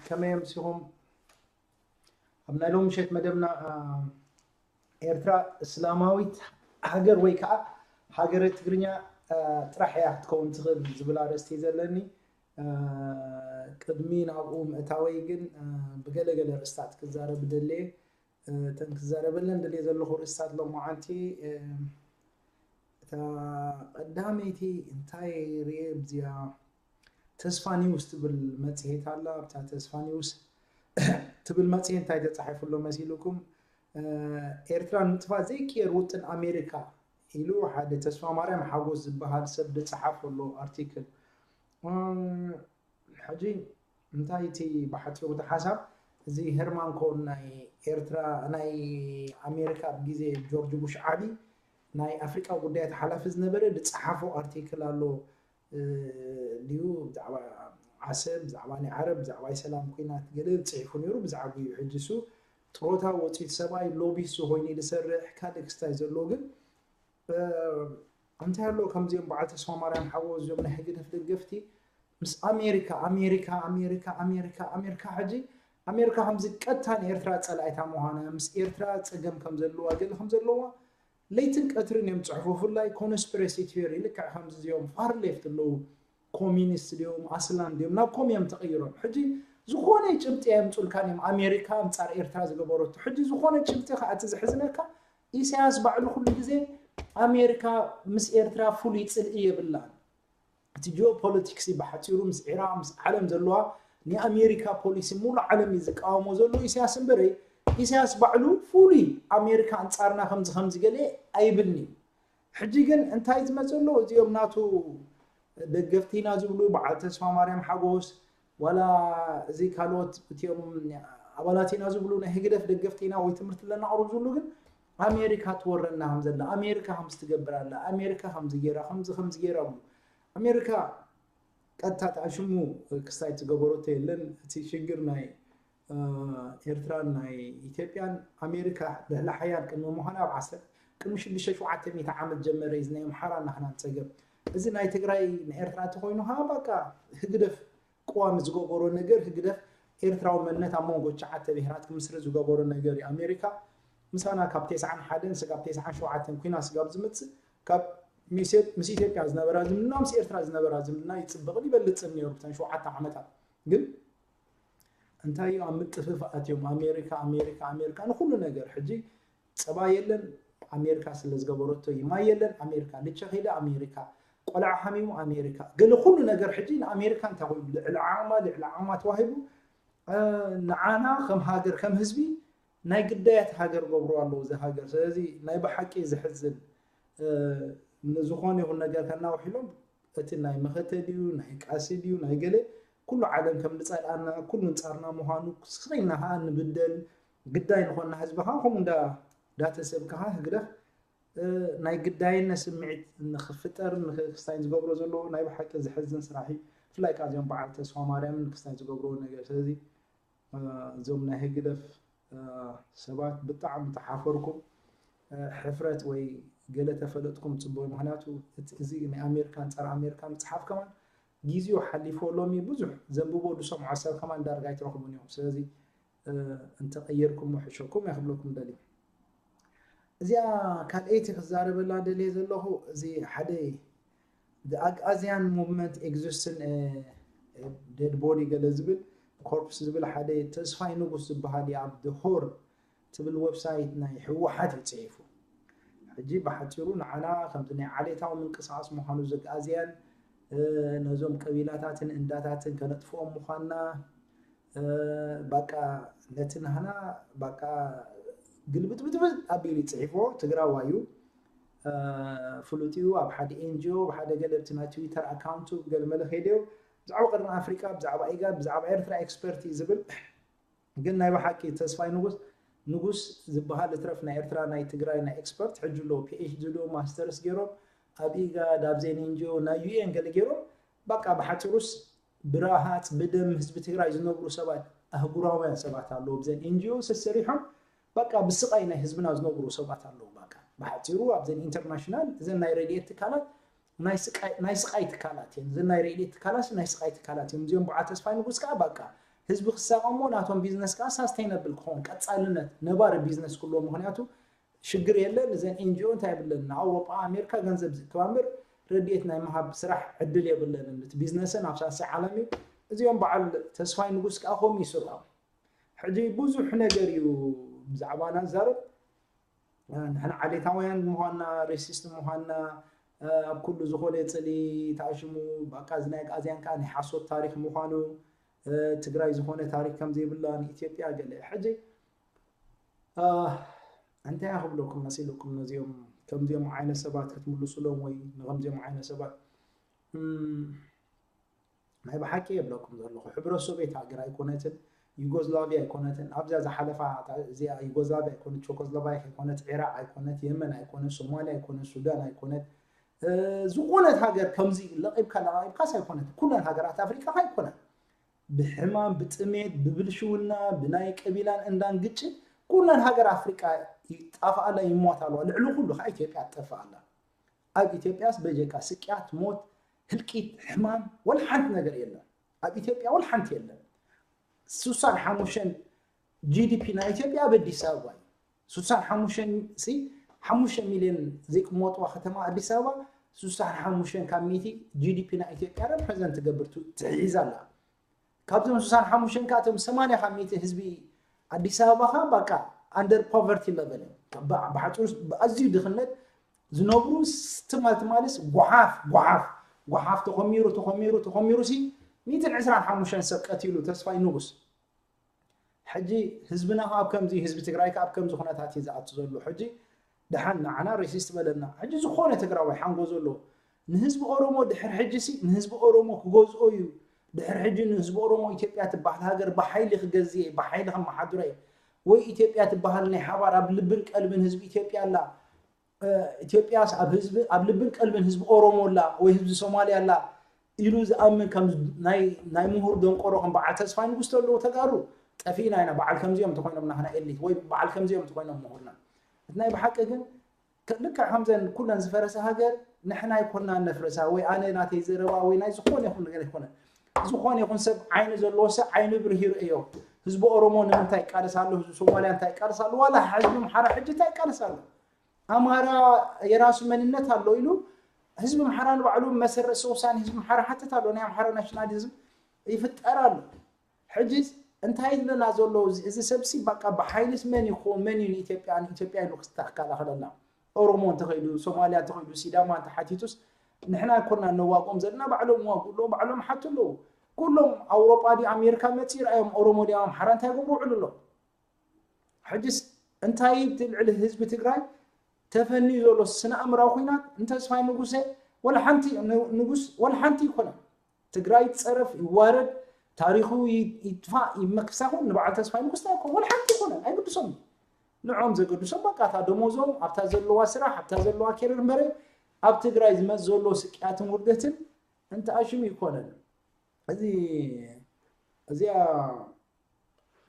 ከመይ ኣምሲኹም? ኣብ ናይ ሎሚ ምሸት መደብና ኤርትራ እስላማዊት ሃገር ወይ ከዓ ሃገረ ትግርኛ ጥራሕ እያ ክትከውን ትኽእል ዝብል ኣርእስቲ ዘለኒ። ቅድሚ ናብኡ ምእታወይ ግን ብገለገለ ርእስታት ክዛረብ ደልየ። እተን ክዛረበለን ደልየ ዘለኹ ርእስታት ሎማዓንቲ፣ እታ ቀዳመይቲ እንታይ ርየ ብዚኣ ተስፋ ኒውስ ትብል መጽሔት ኣላ። ኣብታ ተስፋ ኒውስ ትብል መጽሔት እንታይ ተጻሒፉ ኣሎ መሲልኩም? ኤርትራ ንምጥፋእ ዘይቅየር ውጥን ኣሜሪካ ኢሉ ሓደ ተስፋ ማርያም ሓጎስ ዝበሃል ሰብ ዝጸሓፎ ኣሎ ኣርቲክል። ሕጂ እንታይ እቲ ብሓፂሩ እቲ ሓሳብ እዚ ሄርማን ኮን ናይ ኤርትራ ናይ ኣሜሪካ ኣብ ግዜ ጆርጅ ቡሽ ዓቢ ናይ ኣፍሪቃ ጉዳያት ሓላፊ ዝነበረ ዝፀሓፎ ኣርቲክል ኣሎ ድዩ? ብዛዕባ ዓሰብ፣ ብዛዕባ ናይ ዓረብ፣ ብዛዕባ ሰላም ኩናት ገለ ዝፅሒፉ ነይሩ። ብዛዕባ እዩ ሕጂ እሱ ጥሮታ ወፂኡ ሰብኣይ ሎቢስት ኮይኑ ዝሰርሕ ካልእ ክስታይ ዘለዎ ግን እንታይ ኣሎ ከምዚኦም በዓል ተስፋ ማርያም ሓጎስ እዚኦም ናይ ህግደፍ ደገፍቲ ምስ ኣሜሪካ ኣሜሪካ ኣሜሪካ ኣሜሪካ ኣሜሪካ ሕጂ ኣሜሪካ ከምዚ ቀጥታ ንኤርትራ ፀላኢታ ምዃና ምስ ኤርትራ ፀገም ከም ዘለዋ ገለ ከም ዘለዋ ለይትን ቀትርን እዮም ፅሕፉ። ብፍላይ ኮንስፒረሲ ቲዮሪ ልክዕ ከምዚ እዚኦም ፋር ሌፍት ኣለዉ ኮሚኒስት ድዮም ኣስላም ድዮም ናብ ኮም እዮም ተቐይሮም። ሕጂ ዝኾነ ጭብጢ ኣየምፁልካን እዮም ኣሜሪካ ኣንፃር ኤርትራ ዝገበረቶ። ሕጂ ዝኾነ ጭብጢ ከዓ እቲ ዘሕዝነካ ኢሳያስ ባዕሉ ኩሉ ግዜ ኣሜሪካ ምስ ኤርትራ ፍሉይ ፅልኢ የብላን። እቲ ጂኦፖለቲክስ ብሓፂሩ ምስ ዒራቅ ምስ ዓለም ዘለዋ ናይ ኣሜሪካ ፖሊሲ ሙሉ ዓለም እዩ ዝቃወሞ ዘሎ ኢሳያስ እምበረይ ኢሳያስ ባዕሉ ፍሉይ ኣሜሪካ ኣንፃርና ከምዚ ከምዚ ገለ ኣይብልኒ። ሕጂ ግን እንታይ ዝመፀ ኣሎ እዚኦም ናቱ ደገፍቲና ዝብሉ በዓል ተስፋ ማርያም ሓጎስ ዋላ እዚ ካልኦት እቲኦም ኣባላት ኢና ዝብሉ ናይ ህግደፍ ደገፍቲ ኢና ወይ ትምህርቲ ኣለና ቅሩብ ዝብሉ ግን ኣሜሪካ ትወረና ከም ዘላ ኣሜሪካ ከምዚ ትገብር ኣላ ኣሜሪካ ከምዚ ገይራ ከምዚ ከምዚ ገይራ ብሉ ኣሜሪካ ቀጥታ ተኣሽሙ ክስታይ ትገበረቶ የለን እቲ ሽግር ናይ ኤርትራን ናይ ኢትዮጵያን ኣሜሪካ ልዕሊ ሓያል ቅድሚ ምዃና ኣብ ዓሰርተ ቅድሚ ሽዱሽተ ሸውዓተ ሚእቲ ዓመት ጀመረ እዚ ናይ ኣምሓራ ናህናን ፀገም እዚ ናይ ትግራይ ንኤርትራ እንተኮይኑ ከዓ በቃ ህግደፍ ቅዋም ዝገበሮ ነገር ህግደፍ ኤርትራዊ መንነት ኣብ መንጎ ትሽዓተ ብሄራት ክምስርት ዝገበሮ ነገር እዩ ኣሜሪካ ምሳና ካብ ተስዓን ሓደን ስጋብ ተስዓን ሸውዓተን ኩና ስጋብ ዝምፅእ ካብ ምስ ኢትዮጵያ ዝነበራ ዝምድና ምስ ኤርትራ ዝነበራ ዝምድና ይፅበቕን ይበልፅን ነይሩ ብተን ሸውዓተ ዓመታት ግን እንታይ እዩ ኣብ ምጥፍፋኣት እዮም ኣሜሪካ ኣሜሪካ ኣሜሪካ ንኩሉ ነገር ሕጂ ፀባ የለን ኣሜሪካ ስለ ዝገበረቶ እዩ ማይ የለን ኣሜሪካ ልቸ ከይደ ኣሜሪካ ቆልዓ ሓሚሙ ኣሜሪካ ገለ ኩሉ ነገር ሕጂ ንኣሜሪካ እንታይ ኮይኑ ልዕሊ ዓቕማ ልዕሊ ዓቕማ ተዋሂቡ ንዓና ከም ሃገር ከም ህዝቢ ናይ ግዳያት ሃገር ገብሩ ኣለዉ እዚ ሃገር ስለዚ ናይ ብሓቂ ዝሕዝን ንዝኾነ ይኹን ነገር ከናውሒሎም እቲ ናይ መኸተ ድዩ ናይ ቃሲ ድዩ ናይ ገለ ኩሉ ዓለም ከም ንፀልኣና ኩሉ ንፃርና ምዃኑ ስቕ ኢልና ከዓ ንብደል ግዳይ ንኾንና ህዝቢ ከዓ ከምኡ እንዳ እንዳተሰብክኻ ህግደፍ ናይ ግዳይነት ስምዒት ንክፍጠር ንክስታይ ዝገብሮ ዘለዎ ናይ ብሓቂ ዝሕዝን ስራሕ እዩ ብፍላይ ከዓ እዚኦም በዓል ተስፋ ማርያምን ክስታይ ዝገብርዎ ነገር ስለዚ እዞም ናይ ህግደፍ ሰባት ብጣዕሚ ተሓፈርኩም ሕፍረት ወይ ገለ ተፈለጥኩም ፅቡቅ ምክንያቱ እዚ ናይ ኣሜሪካን ፀረ ኣሜሪካ ምፅሓፍ ከማን ጊዜኡ ሓሊፎ ሎሚ ብዙሕ ዘንብቦ ዝሰምዖ ሰብ ከማን ዳርጋ ኣይትረኽቡን እዮም ስለዚ እንተቀየርኩም ሕሸኩም እያ ክብለኩም ደሊ እዚኣ ካልኣይቲ ክዛረበላ ደልየ ዘለኹ እዚ ሓደ ኣግኣዝያን ሙቭመንት ኤግዚስትን ዴድ ቦዲ ገለ ዝብል ኮርፕስ ዝብል ሓደ ተስፋይ ንጉስ ዝበሃል እዩ ኣብ ሆር ትብል ዌብሳይት ናይ ህወሓት እዩ ፅሒፉ ሕጂ ብሓፂሩ ንዓና ከምዚ ናይ ዓሌታዊ ምንቅስቃስ ምዃኑ ዘግኣዝያን ነዞም ቀቢላታትን እንዳታትን ከነጥፍኦም ምዃንና በቃ ነቲ ናህና በቃ ግልብጥብጥብጥ ኣቢሉ ይፅሒፎ ትግራዋይ እዩ ፍሉጥ እዩ ኣብ ሓደ ኤንጂኦ ኣብ ሓደ ገለ ብቲ ናይ ትዊተር ኣካውንቱ ገለመለ ከይደዮ ብዛዕባ ቀርኒ ኣፍሪቃ ብዛዕባ ኢጋድ ብዛዕባ ኤርትራ ኤክስፐርት እዩ ዝብል ግን ናይ ብሓቂ ተስፋይ ንጉስ ንጉስ ዝበሃል እትረፍ ናይ ኤርትራ ናይ ትግራይ ናይ ኤክስፐርት ሕጂ ኣሎ ፒኤችዲ ዶ ማስተርስ ገይሮም ኣብ ኢጋድ ኣብ ዜን ኤንጂኦ ናይ ዩኤን ገለ ገይሮም በቃ ብሓፂሩስ ብረሃፅ ብደም ህዝቢ ትግራይ ዝነብሩ ሰባት ኣህጉራውያን ሰባት ኣለዉ ብዘን ኤንጂኦ ሰሰሪሖም በቃ ብስቃይ ናይ ህዝብና ዝነብሩ ሰባት ኣለዉ በቃ ብሓፂሩ ኣብዘን ኢንተርናሽናል እዘን ናይ ረድኤት ትካላት ናይ ስቃይ ትካላት እዮም እዘን ናይ ረድኤት ትካላት ናይ ስቃይ ትካላት እዮም እዚኦም በዓል ተስፋይ ንጉስ ከዓ በቃ ህዝቢ ክሳቐሞ ናቶም ቢዝነስ ከዓ ሳስቴይነብል ክኸውን ቀፃልነት ነባሪ ቢዝነስ ክህልዎ። ምክንያቱ ሽግር የለን። እዘን ኤንጂኦ እንታይ የብለን ንኣውሮጳ ኣሜሪካ ገንዘብ ዝእክባ እምበር ረድኤት ናይ ምሃብ ስራሕ ዕድል የብለንን። እቲ ቢዝነሰን ኣብ ሳልሳይ ዓለም እዩ። እዚኦም በዓል ተስፋይ ንጉስ ከዓ ከምኡ ይስርሖም። ሕጂ ብዙሕ ነገር እዩ ብዛዕባና ዝዛረብ። ንሕና ዓሌታውያን ምዃንና፣ ሬሲስት ምዃንና፣ ኣብ ኩሉ ዝኾነ ጽሊ ተኣሽሙ፣ በቃ እዚ ናይ ኣግኣዝያን ከኣ ናይ ሓሶት ታሪኽ ምዃኑ፣ ትግራይ ዝኾነ ታሪኽ ከም ዘይብላ፣ ንኢትዮጵያ ገለ። ሕጂ እንታይ ክብለኩም መሲልኩም ነዚኦም ከምዚኦም ዓይነት ሰባት ክትምልሱሎም ወይ ንከምዚኦም ዓይነት ሰባት ናይ ብሓቂ የብለኩም ዘለኹ። ሕብረት ሶቪየት ሃገር ኣይኮነትን፣ ዩጎዝላቪያ ኣይኮነትን። ኣብዚኣ ዝሓለፋ እዚኣ ዩጎዝላቪያ ኣይኮነት፣ ቸኮስሎቫኪያ ኣይኮነት፣ ዒራቕ ኣይኮነት፣ የመን ኣይኮነት፣ ሶማልያ ኣይኮነት፣ ሱዳን ኣይኮነት፣ ዝኾነት ሃገር ከምዚ ለቒብካ ለቓቒብካስ ኣይኮነት። ኩለን ሃገራት ኣፍሪቃ ኣይኮነን። ብሕማም፣ ብጥሜት፣ ብብልሽውና፣ ብናይ ቀቢላን እንዳን ግጭት ኩለን ሃገር ኣፍሪቃ ይጣፍኣላ ይሞታ ኣለዋ። ልዕሊ ኩሉ ከዓ ኢትዮጵያ ትጠፍኣላ። ኣብ ኢትዮጵያስ በጀካ ስቅያት፣ ሞት፣ ህልቂት፣ ሕማም ወላ ሓንቲ ነገር የለን። ኣብ ኢትዮጵያ ወላ ሓንቲ የለን። ሱሳን ሓሙሽተን ጂዲፒ ናይ ኢትዮጵያ ኣብ ኣዲስ ኣበባ እዩ። ሱሳን ሓሙሽተን ሲ ሓሙሽተ ሚልዮን ዘይቅመጥዋ ከተማ ኣዲስ ኣበባ ሱሳን ሓሙሽተን ካብ ሚእቲ ጂዲፒ ናይ ኢትዮጵያ ረፕረዘንት ትገብር ትሕይዝ ኣላ። ካብዞም ሱሳን ሓሙሽተን ካብቶም ሰማንያ ካብ ሚእቲ ህዝቢ ኣዲስ ኣበባ ከዓ በቃ ኣንደር ፖቨርቲ ለቨል እዮም። ብሓፂሩ ብኣዝዩ ድኽነት ዝነብሩ ትማል ትማልስ ጓሓፍ ጓሓፍ ጓሓፍ ተኾሚሩ ተኾሚሩ ተኾሚሩ ሲ ሚእትን ዕስራን ሓሙሽተን ሰብ ቀቲሉ ተስፋይ ንጉስ። ሕጂ ህዝብና ኣብ ከምዚ ህዝቢ ትግራይ ኣብ ከምዚ ኩነታት እዩ ዝኣቱ ዘሎ። ሕጂ ደሓን ንዓና ሬሲስት በለና። ሕጂ ዝኾነ ትግራዋይ ሓንጎ ዘለዎ ንህዝቢ ኦሮሞ ድሕር ሕጂ ሲ ንህዝቢ ኦሮሞ ክገዝኦ እዩ። ድሕር ሕጂ ንህዝቢ ኦሮሞ ኢትዮጵያ ትበሃል ሃገር ብሓይሊ ክገዝእ እየ፣ ብሓይሊ ከመሓድሮ እየ። ወይ ኢትዮጵያ ትበሃል ናይ ሓባር ኣብ ልብን ቀልብን ህዝቢ ኢትዮጵያ ኣላ። ኢትዮጵያስ ኣብ ህዝቢ ኣብ ልብን ቀልብን ህዝቢ ኦሮሞ ኣላ ወይ ህዝቢ ሶማልያ ኣላ ኢሉ ዝኣምን ከም ናይ ናይ ምሁር ደንቆሮ ከም በዓል ተስፋይ ንጉስ ተለዉ ተጋሩ ጠፊእና ኢና። በዓል ከምዚኦም ተኮይኖም ናህና ኤሊት ወይ በዓል ከምዚኦም ተኮይኖም ምሁርና እቲ ናይ ብሓቂ ግን ልክዕ ከምዘን ኩለን ዝፈረሰ ሃገር ንሕና ይኮና ነፍረሳ ወይ ኣነ ናተይ ዘረባ ወይ ናይ ዝኾነ ይኹን ነገር ይኮነ ዝኾነ ይኹን ሰብ ዓይኒ ዘለዎ ሰብ ዓይኒ ብርህ ይርእዮ። ህዝቢ ኦሮሞ ንምንታይ ይቃለስ ኣሎ? ህዝቢ ሶማልያ እንታይ ይቃለስ ኣሎ? ዋላ ህዝቢ ኣምሓራ ሕጂ እንታይ ይቃለስ ኣሎ? ኣምሃራ የራሱ መንነት ኣሎ ኢሉ ህዝቢ ኣምሓራ ንባዕሉ መሰረት ሰውሳኒ ህዝቢ ኣምሓራ ሓትት ኣሎ። ናይ ኣምሓራ ናሽናሊዝም ይፍጠር ኣሎ። ሕጂ እንታይ ይብለና ዘሎ እዚ ሰብሲ? በቃ ብሓይልስ መን ይኾ መን እዩ ንኢትዮጵያ ንኢትዮጵያ ኢሉ ክስተካከለና? ኦሮሞ እንተኸይዱ ሶማልያ እንተኸይዱ ሲዳማ እንተሓቲቱስ ንሕና ኮና ነዋግኦም ዘለና ባዕሎም ዋጉ ኣለዉ ባዕሎም ሓቱ ኣለዉ። ኩሎም ኣውሮጳ ድዩ ኣሜሪካ መፂኡ ረኣዮም ኦሮሞ ድዩ ኣምሓራ እንታይ ገብሩ ውዕሉ ኣለዉ? ሕጅስ እንታይ እቲ ልዕሊ ህዝቢ ትግራይ ተፈንዩ ዘሎ ስነ ኣእምራዊ ኩናት ንተስፋይ ንጉሰ ወላ ሓንቲ ንጉስ ወላ ሓንቲ ይኮነ ትግራይ ይፀረፍ ይዋረድ ታሪኹ ይጥፋእ ይመክሳኹ ንበዓል ተስፋይ ንጉስ እንታይ ይኮን ወላ ሓንቲ ይኮነ ኣይግድሶም ንዖም ዘገድሶም በቃ እታ ደሞዞም ኣብታ ዘለዋ ስራሕ ኣብታ ዘለዋ ኬርር እምበረ ኣብ ትግራይ ዝመፅ ዘሎ ስቅያትን ውርደትን እንተኣሽሙ ይኮነን እዚ እዚኣ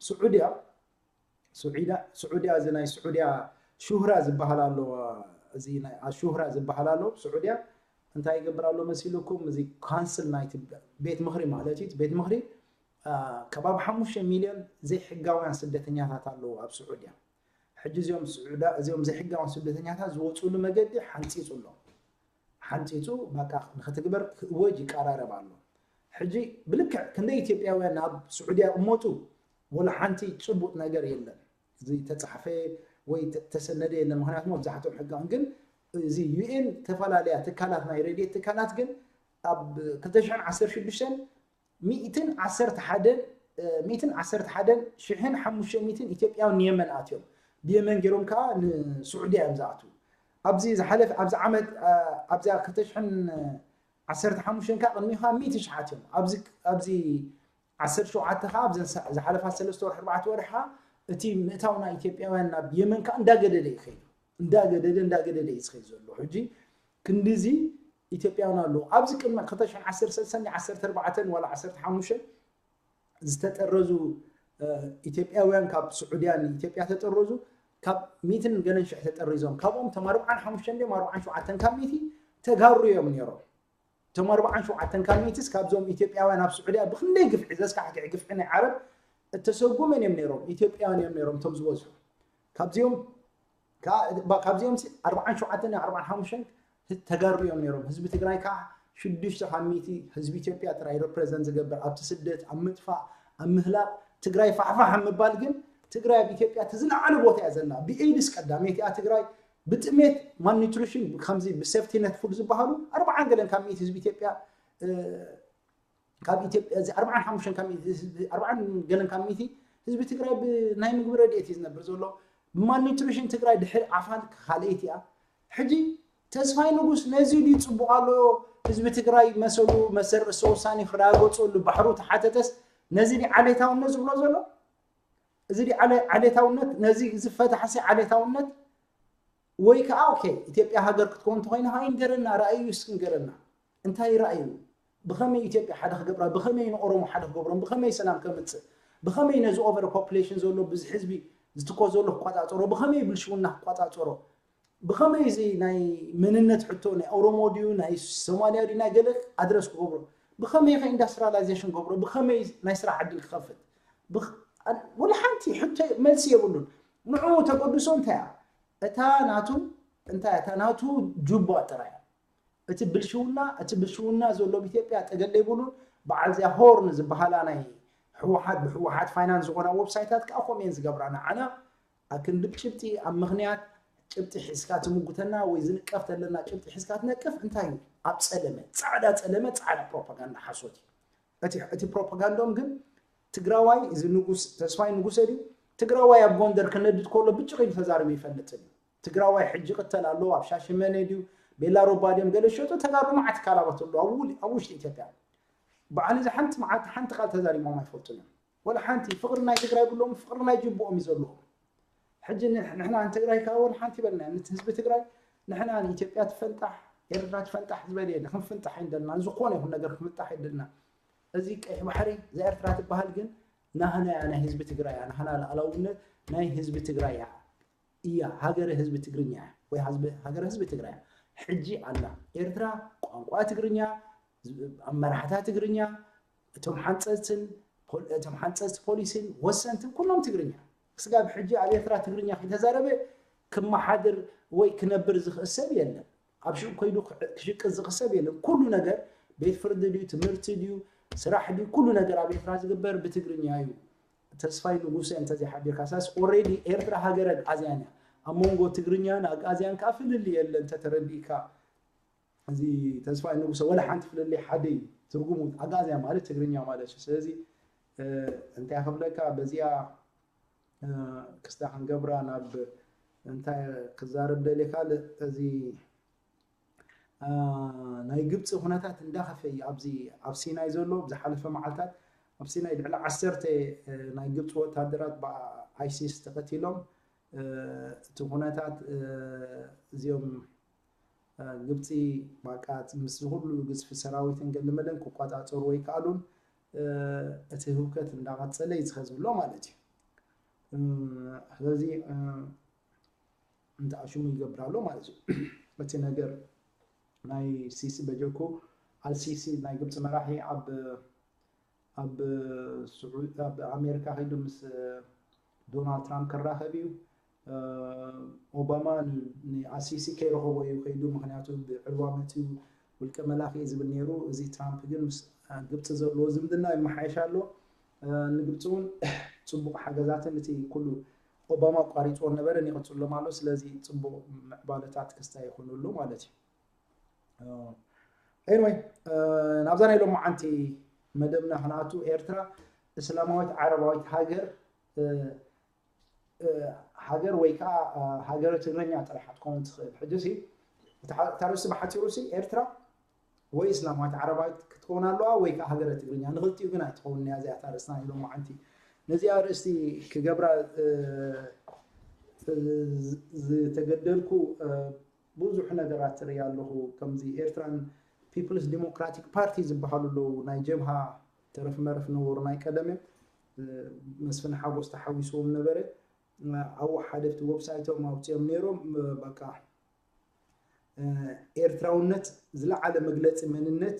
ስዑድያ ስዑድያ እዚ ናይ ስዑድያ ሹህራ ዝበሃል ኣሎ እዚ ናይ ኣሹህራ ዝበሃል ኣሎ ስዑድያ እንታይ ይገብር ኣሎ መሲልኩም እዚ ካንስል ናይቲ ቤት ምኽሪ ማለት እዩ ቤት ምኽሪ ከባቢ ሓሙሽተ ሚልዮን ዘይሕጋውያን ስደተኛታት ኣለዉ ኣብ ስዑድያ ሕጂ እዚኦም ስዑዳ እዚኦም ዘይሕጋውያን ስደተኛታት ዝወፅሉ መገዲ ሓንፂፁ ኣሎ ሓንፂፁ በቃ ንክትግበር ክእወጅ ይቀራረብ ኣሎ ሕጂ ብልክዕ ክንደይ ኢትዮጵያውያን ናብ ስዑድያ ይቕመጡ ወላ ሓንቲ ጭቡጥ ነገር የለን ዝተፃሕፈ ወይ ተሰነደ የለን ምክንያቱ መብዛሕትኦም ሕጋውን ግን እዚ ዩኤን ተፈላለያ ትካላት ናይ ረድኤት ትካላት ግን ኣብ ክልተ ሽሕን ዓሰርተ ሽዱሽተን ሚእትን ዓሰርተ ሓደን ሚእትን ዓሰርተ ሓደን ሽሕን ሓሙሽተ ሚእትን ኢትዮጵያውን ንየመን ኣትዮም ብየመን ገይሮም ከዓ ንስዑድያ እዮም ዝኣትዉ ኣብዚ ዝሓለፈ ኣብዚ ዓመት ኣብዚኣ ክልተ ሽሕን ዓሰርተ ሓሙሽተ ከዓ ቅድሚኡ ከዓ ሚእቲ ሽሓት እዮም ኣብዚ ኣብዚ ዓሰርተ ሸውዓተ ከዓ ኣብዘን ዝሓለፋ ሰለስተ ወርሒ ኣርባዕተ ወርሒ ከዓ እቲ ምእታው ናይ ኢትዮጵያውያን ናብ የመን ከዓ እንዳገደደ እዩ ከይዱ እንዳገደደ እንዳገደደ እዩ ዝኸይድ ዘሎ ሕጂ ክንድዚ ኢትዮጵያውያን ኣለዉ ኣብዚ ቅድሚ ክልተ ሽሕን ዓሰርተ ሰለስተን ዓሰርተ ኣርባዕተን ዋላ ዓሰርተ ሓሙሽተን ዝተጠረዙ ኢትዮጵያውያን ካብ ስዑድያ ንኢትዮጵያ ተጠረዙ ካብ ሚትን ገለን ሽሕ ተጠሪዞም ካብኦም ቶም ኣርብዓን ሓሙሽተን ድዮም ኣርብዓን ሸውዓተን ካብ ሚቲ ተጋሩ እዮም ነይሮም እቶም ኣርባዓን ሸውዓተን ካብ ሚእትስ ካብዞም ኢትዮጵያውያን ኣብ ስዑድያ ብክንደይ ግፍዒ፣ ዘስካሕክዒ ግፍዒ ናይ ዓረብ እተሰጉ መን እዮም ነይሮም? ኢትዮጵያውያን እዮም ነይሮም እቶም ዝበዝሑ። ካብዚኦም ካብዚኦም ኣርባዓን ሸውዓተን ኣርባዓን ሓሙሽተን ተጋሩ እዮም ነይሮም። ህዝቢ ትግራይ ከዓ ሽዱሽተ ካብ ሚእቲ ህዝቢ ኢትዮጵያ ጥራይ ሪፕሬዘንት ዝገብር፣ ኣብቲ ስደት፣ ኣብ ምጥፋእ፣ ኣብ ምህላቕ ትግራይ ፋሕፋሕ ኣብ ምባል ግን ትግራይ ኣብ ኢትዮጵያ እቲ ዝለዓለ ቦታ እያ ዘላ። ብኤድስ ቀዳመይቲ እያ ትግራይ፣ ብጥሜት ማልኒትሪሽን፣ ከምዚ ብሴፍቲ ነት ፉድ ዝበሃሉ ኣርባዓን ገለን ካብ ሚእቲ ህዝቢ ኢትዮጵያ ካብ ኢትዮጵያ እዚ ኣርባዓን ሓሙሽተን ካብ ሚእቲ ህዝቢ ኣርባዓን ገለን ካብ ሚእቲ ህዝቢ ትግራይ ብናይ ምግቢ ረድኤት እዩ ዝነብር ዘሎ። ብማልኒትሪሽን ትግራይ ድሕሪ ዓፋር ካልኣይቲ እያ። ሕጂ ተስፋይ ንጉስ ነዚ ድዩ ፅቡቕ ኣሎ? ህዝቢ ትግራይ መሰሉ መሰል ርእሰ ውሳኔ ክረጋገፀሉ ባሕሩ ተሓተተስ ነዚ ድዩ ዓሌታውነት ዝብሎ ዘሎ? እዚ ድዩ ዓሌታውነት? ነዚ ዝፈታሕሲ ዓሌታውነት ወይ ከዓ ኦኬ ኢትዮጵያ ሃገር ክትከውን እንተኮይና ከዓ ይንገረና፣ ራእዩ እስኪ ንገረና። እንታይ ራእዩ? ብኸመይ ኢትዮጵያ ሓደ ክገብራ? ብኸመይ ንኦሮሞ ሓደ ክገብሮም? ብኸመይ ሰላም ከምፅእ? ብኸመይ ነዚ ኦቨር ፖፕሌሽን ዘሎ ብዙሕ ህዝቢ ዝትኮ ዘሎ ክቋፃፀሮ? ብኸመይ ብልሽውና ክቋፃፀሮ? ብኸመይ እዚ ናይ መንነት ሕቶ ናይ ኦሮሞ ድዩ ናይ ሶማልያ ድዩ ናይ ገለ ኣድረስ ክገብሮ? ብኸመይ ከ ኢንዳስትሪላይዜሽን ገብሮ? ብኸመይ ናይ ስራሕ ዕድል ክኸፍት? ወላ ሓንቲ ሕቶ መልሲ የብሉን። ንዑ ተገድሶ እንታይ እያ? እታ ናቱ እንታይ እያ? እታ ናቱ ጁባ ጥራይ እያ። እቲ ብልሽውና እቲ ብልሽውና ዘሎ ኣብ ኢትዮጵያ ጠገለ ይብሉን። በዓል እዚኣ ሆርን ዝበሃላ ናይ ህወሓት ብህወሓት ፋይናንስ ዝኾና ዌብሳይታት ከዓ ከምኡ እየን ዝገብራ። ንዓና ኣክንዲ ጭብጢ ኣብ ምኽንያት ጭብጢ ሒዝካ ትምጉተና ወይ ዝንቀፍ ተለና ጭብጢ ሒዝካ ትነቅፍ እንታይ እዩ? ኣብ ፀለመ ፃዕዳ ፀለመ ፃዕዳ ፕሮፓጋንዳ ሓሶት እዩ። እቲ ፕሮፓጋንዶም ግን ትግራዋይ እዚ ንጉስ ተስፋይ ንጉሰ ድዩ? ትግራዋይ ኣብ ጎንደር ክነድድ ከሎ ብጭቕ ኢሉ ተዛሪቡ ይፈልጥን እዩ። ትግራዋይ ሕጂ ይቕተል ኣሎ ኣብ ሻሸመኔ ድዩ ቤላ ሮባ ድዮም ገለ ዝሸጡ ተጋሩ መዓት ይከላበቱ ኣለዉ ኣብ ውሽጢ ኢትዮጵያ። በዓል እዚ ሓንቲ መዓልቲ ሓንቲ ቃል ተዛሪቦም ኣይፈልጡን እዮም። ወላ ሓንቲ ፍቕሪ ናይ ትግራይ ብሎም ፍቕሪ ናይ ጅብኦም እዩ ዘለዎም። ሕጂ ንሕና ንትግራይ ከዓ ወላ ሓንቲ ይበልና ነቲ ህዝቢ ትግራይ ንሕና ንኢትዮጵያ ትፈንጣሕ ኤርትራ ትፈንጣሕ ዝበለ የለ። ክንፍንጣሕ እንደልና ዝኾነ ይኹን ነገር ክፍንጣሕ እንደልና። እዚ ቀይሕ ባሕሪ እዛ ኤርትራ ትበሃል ግን ናህና እያ፣ ናይ ህዝቢ ትግራይ እያ። ናህና ሉዓላውነት ናይ ህዝቢ ትግራይ እያ። እያ ሃገረ ህዝቢ ትግርኛ እያ ወይ ሃገረ ህዝቢ ትግራይ እያ። ሕጂ ኣላ ኤርትራ ቋንቋ ትግርኛ፣ ኣመራሕታ ትግርኛ፣ እቶም ሓንፀፅትን እቶም ሓንፀፅቲ ፖሊሲን ወሰንትን ኩሎም ትግርኛ። ክስጋብ ሕጂ ኣብ ኤርትራ ትግርኛ ከይተዛረበ ክመሓድር ወይ ክነብር ዝኽእል ሰብ የለን። ኣብ ሽቕ ከይዱ ክሽቅጥ ዝኽእል ሰብ የለን። ኩሉ ነገር ቤት ፍርዲ ድዩ ትምህርቲ ድዩ ስራሕ ድዩ ኩሉ ነገር ኣብ ኤርትራ ዝግበር ብትግርኛ እዩ። ተስፋይ ንጉሰ እንተዘይሓቢርካ ሳስ ኦሬዲ ኤርትራ ሃገር ኣግኣዝያን እያ። ኣብ መንጎ ትግርኛን ኣግኣዝያን ከዓ ፍልልይ የለን ተተረዲእካ። እዚ ተስፋይ ንጉሰ ወላ ሓንቲ ፍልልይ ሓደ እዩ ትርጉሙ። ኣግኣዝያን ማለት ትግርኛ ማለት እዩ። ስለዚ እንታይ ክብለካ በዚኣ ክስታ ክንገብራ ናብ እንታይ ክዛረብ ደልየ ካልእ እዚ ናይ ግብፂ ኩነታት እንዳኸፈ እዩ። ኣብዚ ኣብ ሲናይ ዘሎ ብዝሓለፈ መዓልታት ኣብ ሲናይ ልዕሊ ዓሰርተ ናይ ግብፂ ወታደራት ብኣይሲስ ተቐቲሎም። እቲ ኩነታት እዚኦም ግብፂ ባቃ ምስ ዝኩሉ ግዝፊ ሰራዊትን ገለመለን ክቋፃፀሩ ወይ ከኣሉን እቲ ህውከት እንዳቐፀለ እዩ ዝኸ ዝብሎ ማለት እዩ። ስለዚ እንተ ኣሽሙ ይገብር ኣሎ ማለት እዩ። እቲ ነገር ናይ ሲሲ በጀኩ ኣልሲሲ ናይ ግብፂ መራሒ ኣብ ኣብ ስዑ- ኣብ ኣሜሪካ ከይዱ ምስ ዶናልድ ትራምፕ ክራኸብ እዩ። ኦባማ ንኣሲሲ ከይረኸቦ እዩ ከይዱ፣ ምክንያቱ ብዕልዋ መፅዩ ውልቀ መላኺ እዩ ዝብል ነይሩ። እዚ ትራምፕ ግን ምስ ግብፂ ዘለዎ ዝምድና ይመሓየሽ ኣሎ። ንግብፂ እውን ፅቡቕ ሓገዛትን እቲ ኩሉ ኦባማ ኣቋሪፅዎ ነበረ ይቕፅሎም ኣሎ። ስለዚ ፅቡቕ ምዕባለታት ክስታይ ይኹንሉ ማለት እዩ። ኤኒወይ ናብዛ ናይ ሎማዓንቲ መደብና ክንኣቱ፣ ኤርትራ እስላማዊት ዓረባዊት ሃገር ሃገር ወይ ከዓ ሃገረ ትግርኛ ጥራሕ ክትከውን ትኽእል። ሕጂ ሲ እታ ርእሲ ብሓፂሩ ሲ ኤርትራ ወይ እስላማዊት ዓረባዊት ክትከውን ኣለዋ ወይ ከዓ ሃገረ ትግርኛ፣ ንክልቲኡ ግን ኣይትኸውን እያ እዚኣ እታ ርእስና ናይ ሎማዓንቲ። ነዚኣ ርእስቲ ክገብራ ዝተገደልኩ ብዙሕ ነገራት ርኢ ኣለኹ። ከምዚ ኤርትራን ፒፕልስ ዲሞክራቲክ ፓርቲ ዝበሃሉ ኣለዉ፣ ናይ ጀብሃ ተረፍ መረፍ ነበሩ ናይ ቀደም እዮም። መስፍን ሓጎስ ተሓዊስዎም ነበረ። ኣብኡ ሓደ ኣብቲ ዌብሳይቶም ኣውፅኦም ነይሮም። በቃ ኤርትራውነት ዝለዓለ መግለፂ መንነት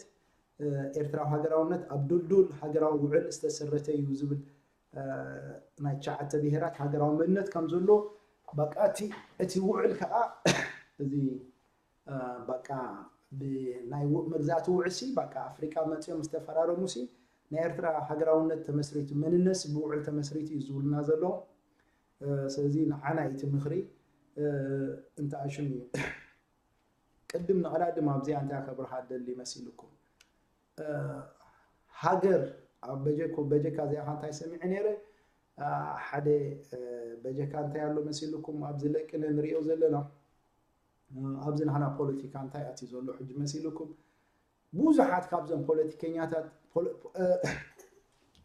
ኤርትራዊ ሃገራውነት ኣብ ድልዱል ሃገራዊ ውዕል ዝተሰረተ እዩ ዝብል ናይ ትሽዓተ ብሄራት ሃገራዊ መንነት ከም ዘሎ በቃ እቲ ውዕል ከዓ እዚ በቃ ብናይ መግዛእቲ ውዕሲ በቃ ኣፍሪቃ መፅኦም ዝተፈራረሙሲ ናይ ኤርትራ ሃገራውነት ተመስሪቱ መንነትሲ ብውዕል ተመስሪቱ እዩ ዝብሉና ዘሎ። ስለዚ ንዓና እዩ እቲ ምኽሪ። እንተኣሽም እዩ ቅድም ንቐዳድም ኣብዚኣ እንታይ ከብርሃ ደሊ መሲልኩም? ሃገር ኣብ በጀኩ በጀካ እዚኣ እንታይ ሰሚዐ ነይረ? ሓደ በጀካ እንታይ ኣሎ መሲልኩም? ኣብዚ ለቅነ ንሪኦ ዘለና ኣብዚ ንሕና ፖለቲካ እንታይ ኣትዩ ዘሎ ሕጂ መሲልኩም? ብዙሓት ካብዞም ፖለቲከኛታት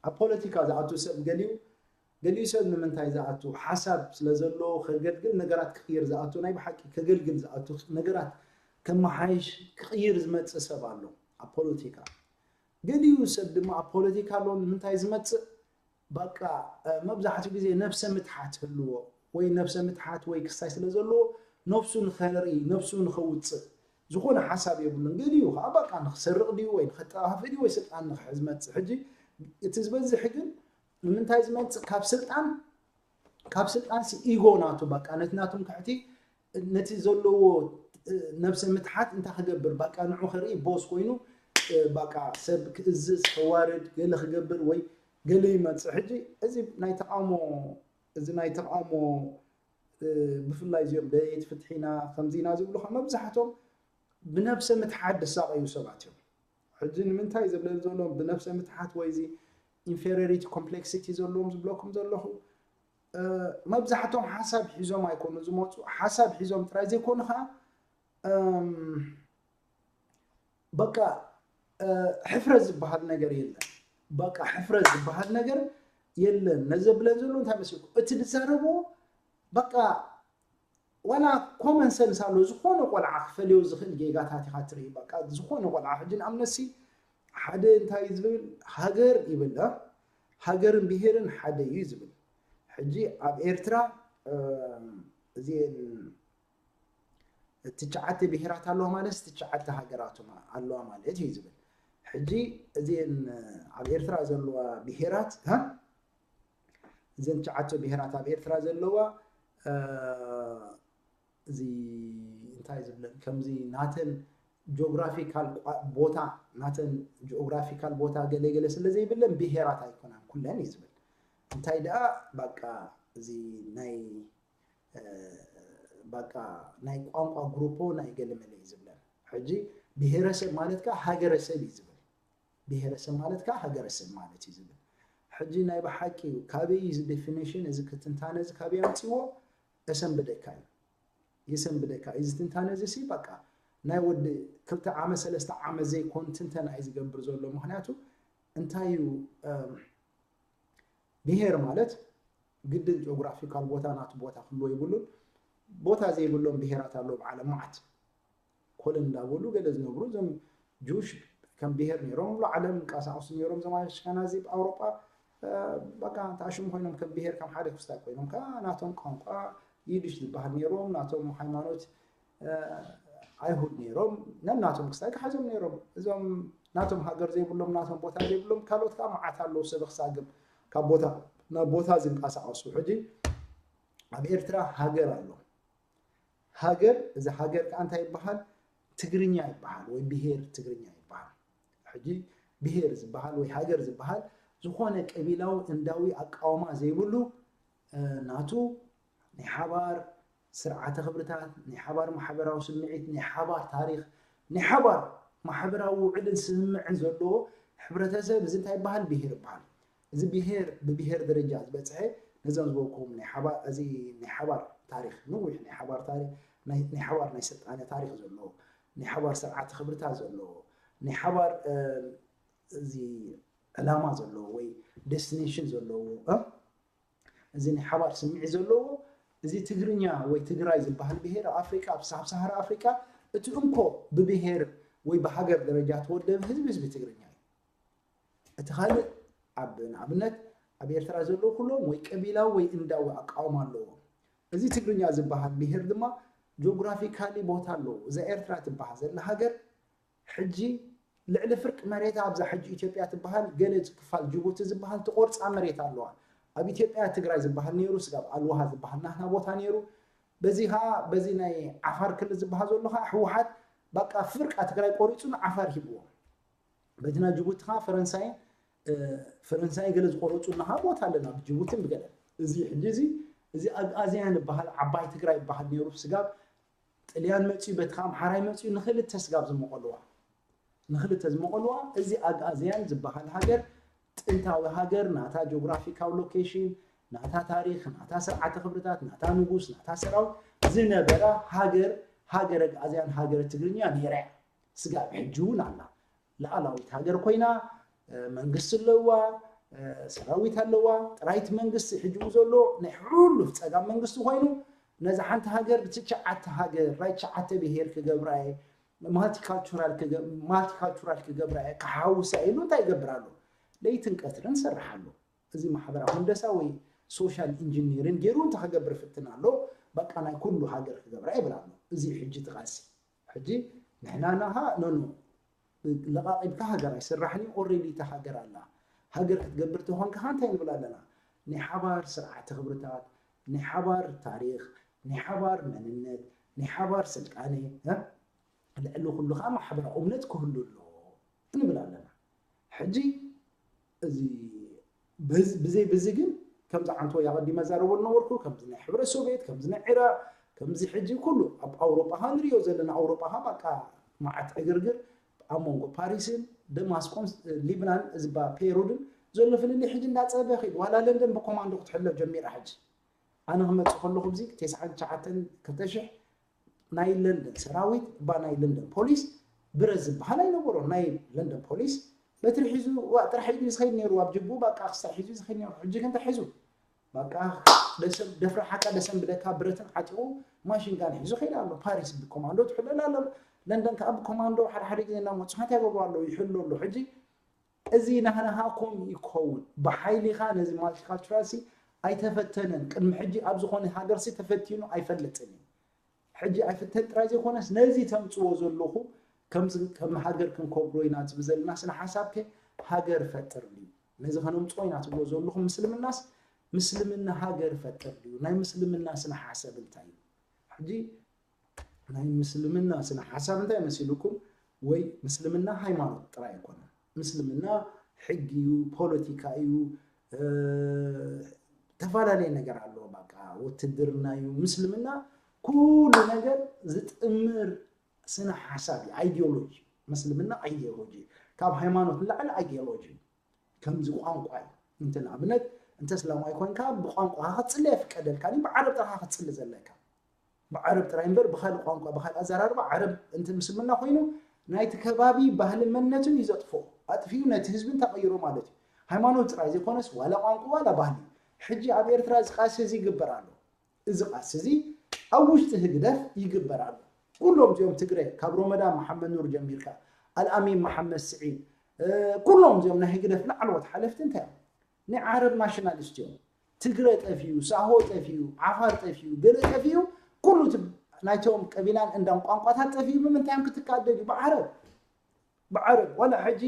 ኣብ ፖለቲካ ዝኣቱ ሰብ ገሊኡ ገሊኡ ሰብ ንምንታይ ዝኣቱ ሓሳብ ስለ ዘለዎ ከገልግል ነገራት ክቕይር ዝኣቱ ናይ ብሓቂ ከገልግል ዝኣቱ ነገራት ከመሓይሽ ክቕይር ዝመፅእ ሰብ ኣሎ ኣብ ፖለቲካ። ገሊኡ ሰብ ድማ ኣብ ፖለቲካ ኣሎ ንምንታይ ዝመፅእ በቃ መብዛሕትኡ ግዜ ነብሰ ምትሓት ህልዎ ወይ ነብሰ ምትሓት ወይ ክስታይ ስለ ዘለዎ ነብሱ ንኸርኢ ነብሱ ንኸውፅእ ዝኾነ ሓሳብ የብሉን። ገሊኡ ከዓ በቃ ንኽሰርቕ ድዩ ወይ ንኸጠፋፍእ ድዩ ወይ ስልጣን ንኽሕዝ ዝመፅእ። ሕጂ እቲ ዝበዝሕ ግን ንምንታይ ዝመፅእ ካብ ስልጣን ካብ ስልጣን ሲ ኢጎ ናቱ በቃ ነቲ ናቱ ምክሕቲ ነቲ ዘለዎ ነብሰ ምትሓት እንታይ ክገብር በቃ ንዑ ክርኢ ቦስ ኮይኑ በቃ ሰብ ክእዝዝ ከዋርድ ገለ ክገብር ወይ ገለ ይመፅእ። ሕጂ እዚ ናይ ተቃውሞ እዚ ናይ ተቃውሞ ብፍላይ እዚኦም ደየት ፍትሒና ከምዚና ዝብሉ ከ መብዛሕቶም ብነብሰ ምትሓት ዝሳቀዩ ሰባት እዮም። ሕጂ ንምንታይ ዝብለል ዘሎ ብነብሰ ምትሓት ወይ እዚ ኢንፌሪዮሪቲ ኮምፕሌክሲቲ ዘለዎም ዝብለኩም ዘለኹ መብዛሕቶም ሓሳብ ሒዞም ኣይኮኑ ዝመፁ ሓሳብ ሒዞም ጥራይ ዘይኮኑ ከዓ በቃ ሕፍረት ዝበሃል ነገር የለን። በቃ ሕፍረት ዝበሃል ነገር የለን። ነዚ ዘብለን ዘሎ እንታይ መሲልኩ እቲ ዝዛረብዎ በቃ ዋላ ኮመን ሰንስ ኣሎ። ዝኾነ ቆልዓ ክፈልዮ ዝኽእል ጌጋታት ኢኻ ትርኢ። በቃ ዝኾነ ቆልዓ ሕጂ ንኣብነሲ ሓደ እንታይ ዝብል ሃገር ይብል ሃገርን ብሄርን ሓደ እዩ ዝብል። ሕጂ ኣብ ኤርትራ እዚን ትሽዓተ ብሄራት ኣለዋ ማለት ትሽዓተ ሃገራት ኣለዋ ማለት እዩ ዝብል። ሕጂ እዚን ኣብ ኤርትራ ዘለዋ ብሄራት እዘን ትሽዓተ ብሄራት ኣብ ኤርትራ ዘለዋ እዚ እንታይ ዝብለን ከምዚ ናተን ጂኦግራፊካል ቦታ ናተን ጂኦግራፊካል ቦታ ገለገለ ስለ ዘይብለን ብሄራት ኣይኮናን ኩለን እዩ ዝብል። እንታይ ደኣ በቃ እዚ ናይ በቃ ናይ ቋንቋ ግሩፖ ናይ ገለመለ እዩ ዝብለን። ሕጂ ብሄረሰብ ማለት ከዓ ሃገረሰብ እዩ ዝብል። ብሄረሰብ ማለት ከዓ ሃገረሰብ ማለት እዩ ዝብል። ሕጂ ናይ ብሓቂ እዩ ካበይ እዚ ዴፊኒሽን እዚ ክትንታነ እዚ ካበይ ኣምፅዎ? እሰንብደካ እዩ ይሰንብደካ እዩ። እዚ ትንታነ እዚ ሲ በቃ ናይ ወዲ ክልተ ዓመት ሰለስተ ዓመት ዘይኮን ትንተና እዩ ዝገብር ዘሎ። ምክንያቱ እንታይ እዩ ብሄር ማለት ግድን ጂኦግራፊካል ቦታ ናቱ ቦታ ክህልዎ ይብሉን። ቦታ ዘይብሎም ብሄራት ኣለዉ ብዓለም መዓት ኮለን እንዳበሉ ገለ ዝነብሩ እዞም ጁሽ ከም ብሄር ነይሮም ኣብ ዓለም ይንቀሳቀሱ ነይሮም። እዞም ኣሽከናዚ ኣብ ኣውሮጳ በቃ ተኣሽሙ ኮይኖም ከም ብሄር ከም ሓደ ክስታይ ኮይኖም ከዓ ናቶም ቋንቋ ይድሽ ዝበሃል ነይሮም ናቶም ሃይማኖት ኣይሁድ ነይሮም ነናቶም ክስታይ ክሓዞም ነይሮም። እዞም ናቶም ሃገር ዘይብሎም ናቶም ቦታ ዘይብሎም ካልኦት ከዓ መዓት ኣለዉ ሰብ ክሳግም ካብ ቦታ ናብ ቦታ ዝንቀሳቀሱ። ሕጂ ኣብ ኤርትራ ሃገር ኣሎ። ሃገር እዚ ሃገር ከዓ እንታይ ይበሃል? ትግርኛ ይበሃል ወይ ብሄር ትግርኛ ይበሃል። ሕጂ ብሄር ዝበሃል ወይ ሃገር ዝበሃል ዝኾነ ቀቢላዊ እንዳዊ ኣቃውማ ዘይብሉ ናቱ ናይ ሓባር ስርዓተ ክብርታት ናይ ሓባር ማሕበራዊ ስምዒት ናይ ሓባር ታሪኽ ናይ ሓባር ማሕበራዊ ውዕልን ስምምዕን ዘለዎ ሕብረተሰብ እዚ እንታይ ይበሃል? ብሄር ይበሃል። እዚ ብሄር ብብሄር ደረጃ ዝበፅሐ ነዞም ዝበልኩም ናይ ሓባር እዚ ናይ ሓባር ታሪኽ ንዊሕ ናይ ሓባር ታሪኽ ናይ ሓባር ናይ ስልጣነ ታሪኽ ዘለዎ ናይ ሓባር ስርዓተ ክብርታት ዘለዎ ናይ ሓባር እዚ ዕላማ ዘለዎ ወይ ዴስቲኔሽን ዘለዎ እዚ ናይ ሓባር ስምዒት ዘለዎ እዚ ትግርኛ ወይ ትግራይ ዝበሃል ብሄር ኣብ ኣፍሪቃ ኣብ ሳብ ሳሃራ ኣፍሪቃ እቲ እንኮ ብብሄር ወይ ብሃገር ደረጃ ተወደበ ህዝቢ ህዝቢ ትግርኛ እዩ። እቲ ካልእ ኣብ ንኣብነት ኣብ ኤርትራ ዘለዉ ኩሎም ወይ ቀቢላዊ ወይ እንዳዊ ኣቃውማ ኣለዎም። እዚ ትግርኛ ዝበሃል ብሄር ድማ ጂኦግራፊካሊ ቦታ ኣለዎ። እዛ ኤርትራ ትበሃል ዘላ ሃገር ሕጂ ልዕሊ ፍርቂ መሬታ ኣብዛ ሕጂ ኢትዮጵያ ትበሃል ገለ ክፋል ጅቡቲ ዝበሃል ትቆርፃ መሬት ኣለዋ። ኣብ ኢትዮጵያ ትግራይ ዝበሃል ነይሩ፣ ስጋብ ኣልዋሃ ዝበሃል ናህና ቦታ ነይሩ። በዚ ከዓ በዚ ናይ ዓፋር ክልል ዝበሃል ዘሎ ከዓ ህወሓት በቃ ፍርቃ ትግራይ ቆሪፁ ንዓፋር ሂብዎ። በቲ ናይ ጅቡቲ ከዓ ፈረንሳይን ፈረንሳይ ገለ ዝቆረፁልና ከዓ ቦታ ኣለና ብጅቡትን ብገለ። እዚ ሕጂ እዚ እዚ ኣግኣዝያን ዝበሃል ዓባይ ትግራይ ይበሃል ነይሩ፣ ስጋብ ጥልያን መፅዩ በቲ ከዓ ኣምሓራይ መፅዩ ንክልተ ስጋብ ዝመቐልዋ ንክልተ ዝመቐልዋ። እዚ ኣግኣዝያን ዝበሃል ሃገር ጥንታዊ ሃገር፣ ናታ ጂኦግራፊካዊ ሎኬሽን፣ ናታ ታሪክ፣ ናታ ስርዓተ ክብርታት፣ ናታ ንጉስ፣ ናታ ሰራዊት ዝነበራ ሃገር፣ ሃገረ ኣግኣዝያን ሃገረ ትግርኛ ነይራ እያ። ስጋብ ሕጂ እውን ኣላ። ላኣላዊት ሃገር ኮይና መንግስቲ ኣለዋ፣ ሰራዊት ኣለዋ። ጥራይቲ መንግስቲ ሕጂ ዘሎ ናይ ሕሉፍ ፀጋም መንግስቲ ኮይኑ ነዛ ሓንቲ ሃገር ብትሽዓተ ሃገር ናይ ትሽዓተ ብሄር ክገብራ እየ፣ ማልቲካልቹራል ክገብራ እየ፣ ክሓውሳ ኢሉ እንታይ ይገብር ኣሎ? ለይትን ቀትርን ሰርሕ ኣሎ። እዚ ማሕበራዊ ህንደሳ ወይ ሶሻል ኢንጂኒሪን ገይሩ እንታይ ክገብር ፍትን ኣሎ? በቃ ናይ ኩሉ ሃገር ክገብራ ይብል ኣሎ። እዚ ሕጂ ትቃሲ ሕጂ ንሕና ናሃ ኖኖ ለቃቂብካ ሃገር ኣይስራሕን እዩ። ኦሬዲ እታ ሃገር ኣላ። ሃገር ክትገብር ተኾንካ እንታይ ንብል ኣለና? ናይ ሓባር ስርዓተ ክብርታት፣ ናይ ሓባር ታሪክ፣ ናይ ሓባር መንነት፣ ናይ ሓባር ስልጣነ፣ ልዕሊ ኩሉ ከዓ ማሕበራዊ እምነት ክህሉ ኣሎ ንብል ኣለና። ሕጂ እዚ ብዘይ ብዚ ግን ከምዚ ዓንቶ ያቐዲመ ዛረቦ ዝነበርኩ ከምዚ ናይ ሕብረት ሶቪየት ከምዚ ናይ ዒራቅ ከምዚ ሕጂ ኩሉ ኣብ ኣውሮጳ ንሪኦ ዘለና ኣውሮጳ በቃ መዓት ዕግርግር ኣብ መንጎ ፓሪስን ደማስቆን ሊብናን እዚባ ፔሩድን ዘሎ ፍልልይ ሕጂ እንዳፀበ ኪድ ዋላ ለንደን ብኮማንዶ ክትሕሎ ጀሚራ። ሕጂ ኣነ ክመፅእ ከለኹ ብዚ ተስዓን ትሽዓተን ክልተ ሽሕ ናይ ለንደን ሰራዊት እባ ናይ ለንደን ፖሊስ ብረት ዝበሃል ኣይነበሮን። ናይ ለንደን ፖሊስ በትሪ ሒዙ ጥራሕ ኢሉ ዝኸይድ ነይሩ ኣብ ጅቡ በቃ ክሳይ ሒዙ ዝኸይድ ነይሩ። ሕጂ ግን እንታይ ሒዙ በቃ ደፍረ ሓቃ ደሰን ብለካ ብረትን ዓጢቑ ማሽን ጋን ሒዙ ከይድ ኣሎ። ፓሪስ ብኮማንዶ ትሕለል ኣሎ። ለንደን ከዓ ብኮማንዶ ሓደ ሓደ ግዜ እናመፁ እንታይ ይገብሩ ኣለዉ ይሕሉ ኣሎ። ሕጂ እዚ ናህናሃ ከምኡ ይከውን ብሓይሊኻ ነዚ ማልቲካልቸራል ሲ ኣይተፈተነን። ቅድሚ ሕጂ ኣብ ዝኾነ ሃገር ሲ ተፈቲኑ ኣይፈልጥን እዩ። ሕጂ ኣይፍተን ጥራይ ዘይኮነስ ነዚ ተምፅዎ ዘለኹ ከም ሃገር ክንከብሮ ኢና ዝብል ዘለና ስነ ሓሳብ ከ ሃገር ፈጥር ድዩ? ነዚ ከነምፅዎ ኢና ትብሎ ዘለኹም ምስልምናስ ምስልምና ሃገር ፈጥር ድዩ? ናይ ምስልምና ስነ ሓሳብ እንታይ እዩ? ሕጂ ናይ ምስልምና ስነ ሓሳብ እንታይ መሲልኩም? ወይ ምስልምና ሃይማኖት ጥራይ ኣይኮነን። ምስልምና ሕጊ እዩ፣ ፖለቲካ እዩ፣ ተፈላለየ ነገር ኣለዎ። በቃ ውትድርና እዩ። ምስልምና ኩሉ ነገር ዝጥምር ስነ ሓሳብ እዩ፣ ኣይዲዮሎጂ። ምስልምና ኣይዲዮሎጂ ካብ ሃይማኖት ንላዕሊ ኣይዲዮሎጂ እዩ። ከምዚ ቋንቋ እዩ። እንተ ንኣብነት እንተ እስላማይ ኮንካ ብቋንቋኻ ክትፅሊ ኣይፍቀደልካን እዩ። ብዓረብ ጥራኻ ክትፅሊ ዘለካ ብዓረብ ጥራይ እምበር ብካልእ ቋንቋ ብካልእ ኣዘራርባ ዓረብ እንተ ምስልምና ኮይኑ ናይቲ ከባቢ ባህልን መንነትን እዩ ዘጥፍኦ። ኣጥፊኡ ነቲ ህዝቢ እንታይ ቀይሮ ማለት እዩ። ሃይማኖት ጥራይ ዘይኮነስ ዋላ ቋንቋ ዋላ ባህሊ። ሕጂ ኣብ ኤርትራ እዚ ቃልሲ እዚ ይግበር ኣሎ። እዚ ቃልሲ እዚ ኣብ ውሽጢ ህግደፍ ይግበር ኣሎ። ኩሎም እዚኦም ትግረ ካብ ሮመዳን መሓመድ ኑር ጀሚርካ ኣልኣሚን መሓመድ ስዒድ ኩሎም እዚኦም ናይ ህግደፍ ላዕለዎት ሓለፍቲ እንታይ እዮም? ናይ ዓረብ ናሽናሊስት እዮም። ትግረ ጠፊኡ፣ ሳሆ ጠፊኡ፣ ዓፋር ጠፊኡ፣ ገለ ጠፊኡ፣ ኩሉ ናይቶም ቀቢላን እንዳን ቋንቋታት ጠፊኡ። ብምንታይ እዮም ክትካደድ እዩ? ብዓረብ ብዓረብ ዋላ ሕጂ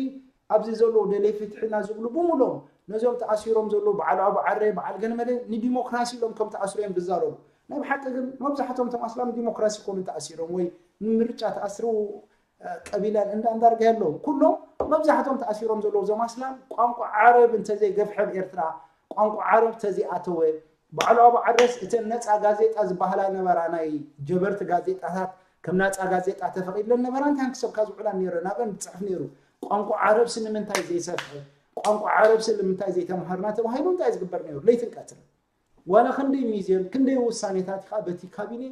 ኣብዚ ዘለዉ ደለይ ፍትሒ እና ዝብሉ ብምሎም ነዚኦም ተኣሲሮም ዘለዉ በዓል ኣቡ ዓረ በዓል ገለመለ ንዲሞክራሲ ኢሎም ከም ተኣስሩ እዮም ዝዛረቡ። ናይ ብሓቂ ግን መብዛሕቶም እቶም ኣስላም ዲሞክራሲ ኮኑ ተኣሲሮም ወይ ንምርጫ ተኣስሩ ቀቢላን እንዳ እንዳርጋ የለዉ ኩሎም መብዛሕቶም ተኣሲሮም ዘለዉ እዞም ኣስላም ቋንቋ ዓረብ እንተዘይገፍሐ ኣብ ኤርትራ ቋንቋ ዓረብ ተዘይኣተወ ባዕሉ ኣቡ ዓረስ እተን ነፃ ጋዜጣ ዝበሃላ ነበራ ናይ ጀበርቲ ጋዜጣታት ከም ናፃ ጋዜጣ ተፈቒድለን ነበራ እንታይ ክሰብካ ዝውዕላ ነይረ ናበን ዝፅሕፍ ነይሩ ቋንቋ ዓረብሲ ንምንታይ ዘይሰፍሐ ቋንቋ ዓረብሲ ንምንታይ ዘይተምሃርና ተባሂሉ እንታይ ዝግበር ነይሩ ለይትን ቀትርን ዋላ ክንደይ ሚዝየም ክንደይ ውሳኔታት ከዓ በቲ ካቢኔ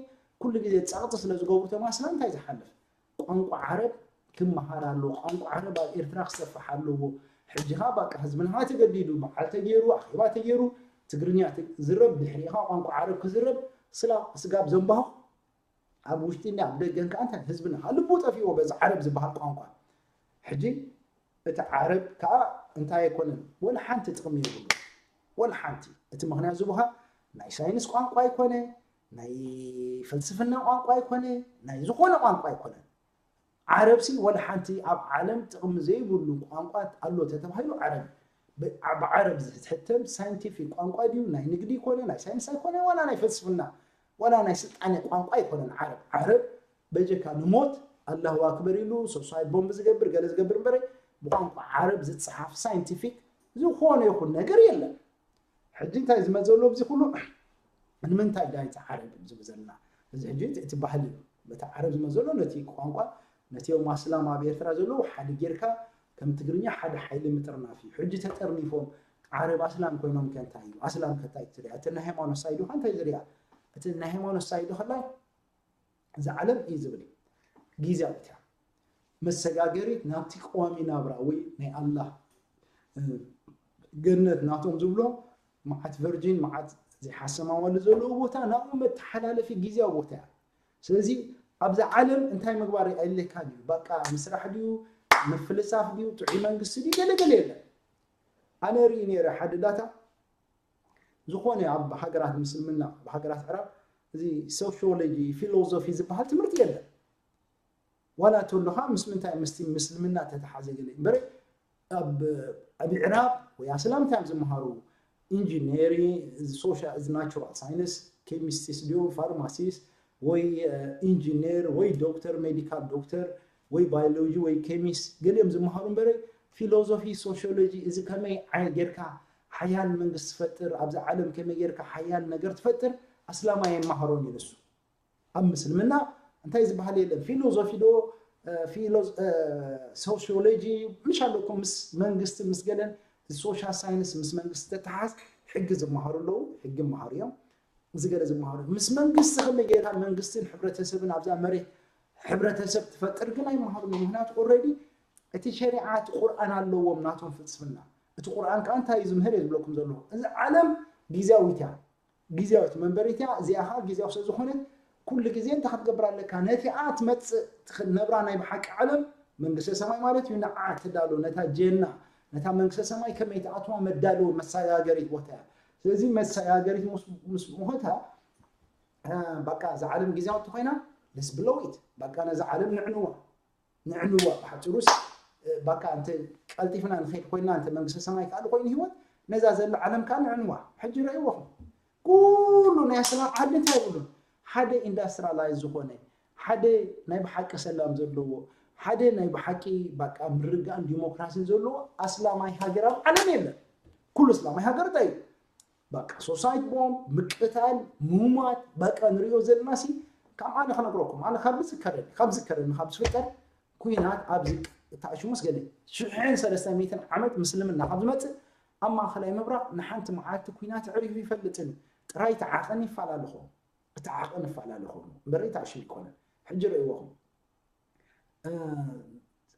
ኩሉ ግዜ ፃቕጢ ስለ ዝገብሩ ተማስላ እንታይ ዝሓልፍ ቋንቋ ዓረብ ክመሃር ኣለዎ። ቋንቋ ዓረብ ኣብ ኤርትራ ክሰፍሕ ኣለዎ። ሕጂ ኸኣ በቃ ህዝብና ተገዲዱ በዓል ተገይሩ ኣኼባ ተገይሩ ትግርኛ ዝረብ ድሕሪኻ ቋንቋ ዓረብ ክዝረብ ስላ ስጋብ ዘንባሁ ኣብ ውሽጢ እንዲ ኣብ ደገን ከኣ እንታይ ህዝብና ልቡ ጠፊዎ በዚ ዓረብ ዝበሃል ቋንቋ ሕጂ እቲ ዓረብ ከኣ እንታይ ኣይኮነን ወላ ሓንቲ ጥቕሚ የብሉ ወላ ሓንቲ እቲ ምኽንያት ዝቡሃ ናይ ሳይንስ ቋንቋ ኣይኮነ ናይ ፍልስፍና ቋንቋ ኣይኮነ፣ ናይ ዝኾነ ቋንቋ ኣይኮነን። ዓረብሲ ወላ ሓንቲ ኣብ ዓለም ጥቕሚ ዘይብሉ ቋንቋ ኣሎ ተተባሂሉ ዓረብ ብ- ብዓረብ ዝሕተም ሳይንቲፊክ ቋንቋ ድዩ? ናይ ንግዲ ይኮነ፣ ናይ ሳይንስ ኣይኮነ፣ ዋላ ናይ ፍልስፍና ዋላ ናይ ስልጣነ ቋንቋ ኣይኮነን። ዓረብ ዓረብ በጀካ ንሞት ኣላሁ ኣክበር ኢሉ ሶሳይድ ቦምብ ዝገብር ገለ ዝገብር እምበረ ብቋንቋ ዓረብ ዝፀሓፍ ሳይንቲፊክ ዝኾነ ይኹን ነገር የለን። ሕጂ እንታይ ዝመዘሎ ኣብዚ ኩሉ ንምንታይ ዳይ እቲ ዓረብ ዝብል ዘለና? እዚ ሕጂ እቲ ባህሊ እዩ። በቲ ዓረብ ዝመዘሎ ነቲ ቋንቋ ነቲኦም ኣስላም ኣብ ኤርትራ ዘለዉ ሓደ ጌርካ ከም ትግርኛ ሓደ ሓይሊ ምጥርናፍ እዩ። ሕጂ ተጠርኒፎም ዓረብ ኣስላም ኮይኖም ከ እንታይ እዩ? ኣስላም ከ እንታይ ትሪኣ? እቲ ናይ ሃይማኖት ሳይዱ ከ እንታይ ዝሪኣ? እቲ ናይ ሃይማኖት ሳይዱ ከላይ እዚ ዓለም እዩ ዝብል ግዜያዊት እያ። መሰጋገሪት ናብቲ ቀዋሚ ናብራ ወይ ናይ ኣላህ ገነት ናቶም ዝብሎ መዓት ቨርጂን መዓት ዘይሓሰማዋሉ ዘለዎ ቦታ ናብኡ መተሓላለፊ ግዜያዊ ቦታ እያ። ስለዚ ኣብዛ ዓለም እንታይ ምግባር ኣየድልየካን እዩ። በቃ ምስራሕ ድዩ ምፍልሳፍ ድዩ ጥዑይ መንግስቲ ድዩ ገለ ገለ የለን። ኣነ ርኢ ነይረ ሓደ ዳታ ዝኾነ ኣብ ሃገራት ምስልምና ኣብ ሃገራት ዕራብ እዚ ሶሽዮሎጂ ፊሎዞፊ ዝበሃል ትምህርቲ የለን። ዋላ ተሎኻ ምስ ምንታይ ምስቲ ምስልምና ተተሓዘ ገለ እምበር ኣብ ኣብ ዕራብ ወይ ኣስላም እንታይ እዮም ዝመሃሩ? ኢንጂነሪ፣ እዚ ሶሻ እዚ ናቹራል ሳይንስ፣ ኬሚስትስ ድዮም ፋርማሲስ ወይ ኢንጂነር ወይ ዶክተር ሜዲካል ዶክተር ወይ ባዮሎጂ ወይ ኬሚስት ገሊኦም ዝመሃሩ እምበረ ፊሎዞፊ ሶሽዮሎጂ እዚ ከመይ ዓይነት ጌርካ ሓያል መንግስቲ ትፈጥር ኣብዛ ዓለም ከመይ ጌርካ ሓያል ነገር ትፈጥር ኣስላማይ የመሃሮን እዩ ንሱ። ኣብ ምስልምና እንታይ ዝበሃል የለን። ፊሎዞፊ ዶ ሶሽዮሎጂ ምሽ ኣለኩም ምስ መንግስቲ ምስ ገለን ሶሻል ሳይንስ ምስ መንግስቲ ተተሓዝ ሕጊ ዝመሃሩ ኣለዉ። ሕጊ ይመሃሩ እዮም። እዚ ገለ ዝመሃሩ ምስ መንግስቲ ከመይ ጌርካ መንግስትን ሕብረተሰብን ኣብዛ መሬት ሕብረተሰብ ትፈጥር ግን ኣይመሃሩን። ምክንያቱ ኦልሬዲ እቲ ሸሪዓ እቲ ቁርኣን ኣለዎም ናቶም ፍልስፍና። እቲ ቁርኣን ከዓ እንታይ እዩ ዝምህር እየ ዝብለኩም ዘለኹ። እዚ ዓለም ግዜያዊት እያ። ግዜያዊት መንበሪት እያ። እዚኣ ከዓ ግዜያዊ ስለ ዝኾነት ኩሉ ግዜ እንታይ ክትገብር ኣለካ? ነቲኣ ትመፅእ ትኽእል ነብራ ናይ ብሓቂ ዓለም መንግስተ ሰማይ ማለት እዩ። ንዓ ትዳሎ ነታ ጀና ነታ መንግስተ ሰማይ ከመይ ትኣትዋ መዳለዊ መሰጋገሪት ቦታ እያ። ስለዚ መሰጋገሪት ምስ ምስ ምኾንካ በቃ እዛ ዓለም ግዜያዊት ተኾይና let's blow it በቃ ነዛ ዓለም ንዕንዋ ንዕንዋ ብሓፂሩስ በቃ እንተ ቀልጢፍና ንኸይድ ኮይና እንተ መንግስተ ሰማይ ከኣሉ ኮይኑ ህይወት ነዛ ዘላ ዓለም ከዓ ንዕንዋ። ሕጂ ረእይዎ ኩሉ ናይ ኣስላም ዓዲ እንታይ የብሉን ሓደ ኢንዳስትራላይዝ ዝኾነ ሓደ ናይ ብሓቂ ሰላም ዘለዎ ሓደ ናይ ብሓቂ በቃ ምርጋእን ዲሞክራሲን ዘለዎ ኣስላማይ ሃገር ኣብ ዓለም የለን። ኩሉ እስላማይ ሃገር እንታይ እዩ? በቃ ሶሳይት ቦምብ ምቅታል ምማት በቃ ንሪኦ ዘለና ሲ ካብ ኣነ ክነግረኩም ኣነ ካብ ዝከረኒ ካብ ዝከረኒ ካብ ዝፍጠር ኩናት ኣብዚ ተኣሽሙስ ገለ ሽሕን ሰለስተ ሚእትን ዓመት ምስልምና ካብ ዝመፅእ ኣብ ማእኸላይ ምብራቕ ንሓንቲ መዓልቲ ኩናት ኣዕሪፉ ይፈልጥን እዩ። ጥራይ እቲ ዓቐን ይፈላለኹ እቲ ዓቐን ይፈላለኹ እምበር ተኣሽሙ ይኮነን። ሕጂ ርእይዎኹም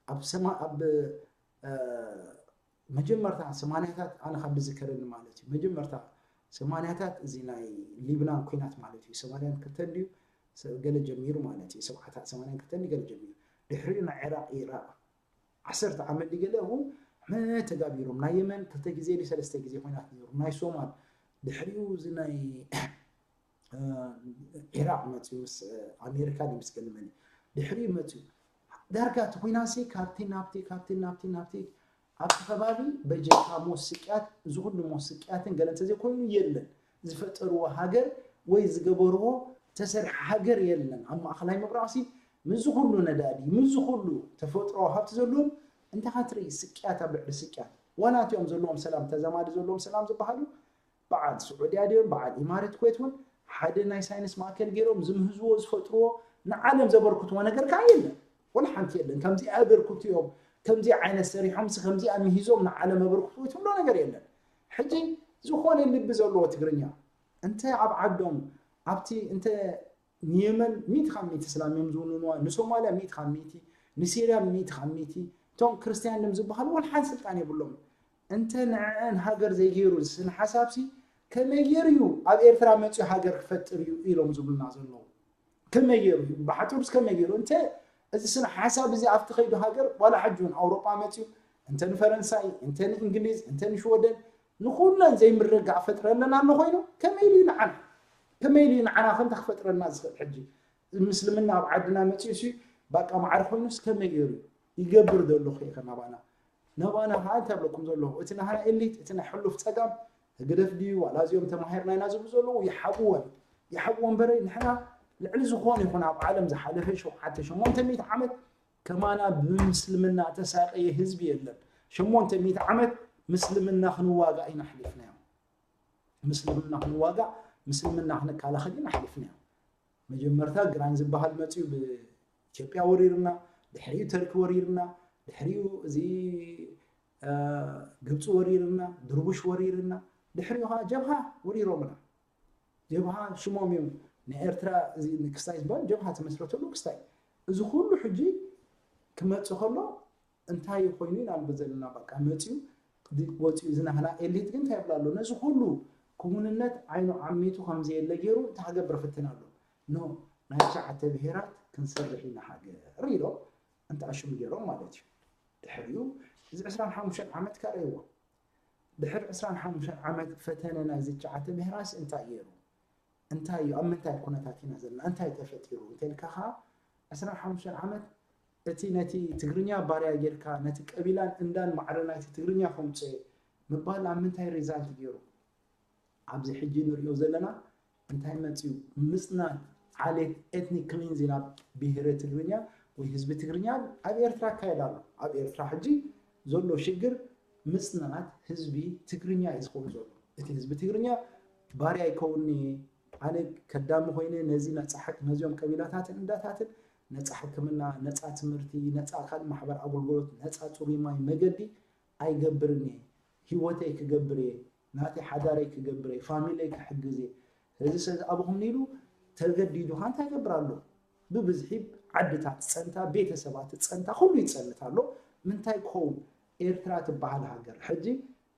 ኣብ ሰማ ኣብ መጀመርታ ሰማንያታት ኣነ ካብ ዝከረኒ ማለት እዩ መጀመርታ ሰማንያታት እዚ ናይ ሊብናን ኩናት ማለት እዩ ሰማንያን ክልተን ድዩ ገለ ጀሚሩ ማለት እዩ ሰብዓታት ሰማንያን ክልተን ገለ ጀሚሩ ድሕሪኡ ናይ ዒራቅ ኢራቅ ዓሰርተ ዓመት ድዩ ገለ እውን ተጋቢሮም ናይ የመን ክልተ ግዜ ድዩ ሰለስተ ግዜ ኩናት ነይሩ ናይ ሶማል ድሕሪኡ እዚ ናይ ኢራቅ መፅዩ ምስ ኣሜሪካ ድዩ ምስ ገለ መን ድሕሪኡ መፅዩ ዳርጋ እቲ ኩናት ሲ ካብቲ ናብቲ ካብቲ ናብቲ ናብቲ ኣብቲ ከባቢ በጀካ ሞት ስቅያት እዚ ኩሉ ሞት ስቅያትን ገለ እንተዘይኮይኑ የለን ዝፈጠርዎ ሃገር ወይ ዝገበርዎ ተሰርሐ ሃገር የለን ኣብ ማእኸላይ ምብራቕሲ ምዚ ኩሉ ነዳዲ ምዚ ኩሉ ተፈጥሮ ሃብቲ ዘለዎም እንታይ ክትርኢ ስቅያት ኣብ ልዕሊ ስቅያት ዋላ እቲኦም ዘለዎም ሰላም ተዘማዲ ዘለዎም ሰላም ዝበሃሉ በዓል ስዑድያ ድዮም በዓል ኢማረት ኩዌት እውን ሓደ ናይ ሳይንስ ማእከል ገይሮም ዝምህዝዎ ዝፈጥርዎ ንዓለም ዘበርክትዎ ነገር ከዓ የለን ወላ ሓንቲ የለን ከምዚኣ ኣበርክቱ እዮም ከምዚ ዓይነት ሰሪሖም ሲ ከምዚኣ ምሂዞም ንዓለም ኣበርክትዎ ትብሎ ነገር የለን ሕጂ ዝኾነ ልቢ ዘለዎ ትግርኛ እንተ ኣብ ዓዶም ኣብቲ እንተ ንየመን ሚእቲ ካብ ሚእቲ እስላም እዮም ዝውንንዋ ንሶማልያ ሚእቲ ካብ ሚእቲ ንሲርያ ሚእቲ ካብ ሚእቲ እቶም ክርስትያን እዮም ዝበሃሉ ወላ ሓንቲ ስልጣን የብሎም እንተ ንዕዐን ሃገር ዘይገይሩ ስነ ሓሳብሲ ከመይ ገይሩ እዩ ኣብ ኤርትራ መፅኡ ሃገር ክፈጥር እዩ ኢሎም ዝብሉና ዘለዉ ከመይ ገይሩ እዩ ብሓፂሩስ ከመይ ገይሩ እንተ እዚ ስነ ሓሳብ እዚ ኣብቲ ከይዱ ሃገር ዋላ ሕጂ እውን ኣውሮጳ መፅኡ እንተ ንፈረንሳይ እንተ ንእንግሊዝ እንተ ንሽወደን ንኩለን ዘይምርግጋእ ፈጥረለን ኣሎ ኮይኑ ከመይ ኢሉ እዩ ንዓና ከመይ ኢሉ ንዓና ከምታ ክፈጥረና ዝኽእል ሕጂ? ምስልምና ኣብ ዓድና መፂኡ ሲ ባቃ ማዕረ ኮይኑስ ከመይ ገይሩ ይገብር ዘሎ ኸ ናባና? ናባና ከዓ እንታይ ብለኩም ዘለኹ? እቲ ናህና ኤሊት፣ እቲ ናይ ሕሉፍ ፀጋም ህግደፍ ድዩ ዋላ እዚኦም ተማሂርና ኢና ዝብሉ ዘለዉ ይሓብዎም፣ ይሓብዎም በረ ንሕና ልዕሊ ዝኾነ ይኹን ኣብ ዓለም ዝሓለፈ ሸውዓተ ሸሞንተ ሚእቲ ዓመት ከማና ብምስልምና ተሳቀየ ህዝቢ የለን። ሸሞንተ ሚእቲ ዓመት ምስልምና ክንዋጋእ ኢና ኣሕሊፍናዮ። ምስልምና ክንዋጋእ፣ ምስልምና ክንከላኸል ኢና ኣሕሊፍናዮ። መጀመርታ ግራኝ ዝበሃል መፅዩ ብኢትዮጵያ ወሪርና፣ ድሕሪኡ ተርኪ ወሪርና፣ ድሕሪኡ እዚ ግብፂ ወሪርና፣ ድርቡሽ ወሪርና፣ ድሕሪኡ ከዓ ጀብሃ ወሪሮምና። ጀብሃ ሽሞም እዮም ንኤርትራ እዚ ክስታይ ዝበሃል ጀብሃ ተመስረተሉ ክስታይ። እዚ ኩሉ ሕጂ ክመፅእ ከሎ እንታይ ኮይኑ ኢና ንብል ዘለና? በቃ መፅዩ ወፅዩ። እዚ ናህና ኤሊት ግን እንታይ ይብላ ኣሎ? ነዚ ኩሉ ክውንነት ዓይኑ ዓሚቱ ከምዘየለ ገይሩ እንታይ ክገብር ፍትን ኣሎ? ኖ ናይ ትሽዓተ ብሄራት ክንሰርሕ ኢና ሃገር ኢሎም እንታይ ኣሽሙ ገይሮም ማለት እዩ። ድሕሪኡ እዚ ዕስራን ሓሙሽተን ዓመት ካረይዎ። ድሕሪ ዕስራን ሓሙሽተን ዓመት ፈተነ ናይዚ ትሽዓተ ብሄራስ እንታይ ገይሩ? እንታይ እዩ? ኣብ ምንታይ ኩነታት ኢና ዘለና? እንታይ ተፈጢሩ? እንተልካ ከዓ ዕስራን ሓሙሽተን ዓመት እቲ ነቲ ትግርኛ ባርያ ጌርካ ነቲ ቀቢላን እንዳን ማዕረ ናይቲ ትግርኛ ከምፅእ ምባል ኣብ ምንታይ ሪዛልት ገይሩ? ኣብዚ ሕጂ ንሪኦ ዘለና እንታይ መፅዩ? ምፅናት ዓሌት ኤትኒክ ክሊንዚን ኣብ ብሄረ ትግርኛ ወይ ህዝቢ ትግርኛ ኣብ ኤርትራ ይካየድ ኣሎ። ኣብ ኤርትራ ሕጂ ዘሎ ሽግር ምፅናት ህዝቢ ትግርኛ እዩ ዝኸውን ዘሎ። እቲ ህዝቢ ትግርኛ ባርያ ይከውንኒ፣ ኣነ ከዳሚ ኮይነ ነዚ ነፃ ሕክ ነዚኦም ቀቢላታትን እንዳታትን ነፃ ሕክምና፣ ነፃ ትምህርቲ፣ ነፃ ካልእ ማሕበር ኣገልግሎት፣ ነፃ ፅሩይ ማይ መገዲ ኣይገብርን እየ። ህይወተይ ክገብር እየ፣ ናተይ ሓዳረይ ክገብር እየ፣ ፋሚለይ ክሕግዝ እየ። እዚ ሰብ ኣብኹም ኢሉ ተገዲዱ ካ እንታይ ይገብር ኣሎ? ብብዝሒ ዓድታት ጸንታ፣ ቤተሰባት ጸንታ፣ ኩሉ ይጸንት ኣሎ። ምንታይ ክኸውን? ኤርትራ ትበሃል ሃገር። ሕጂ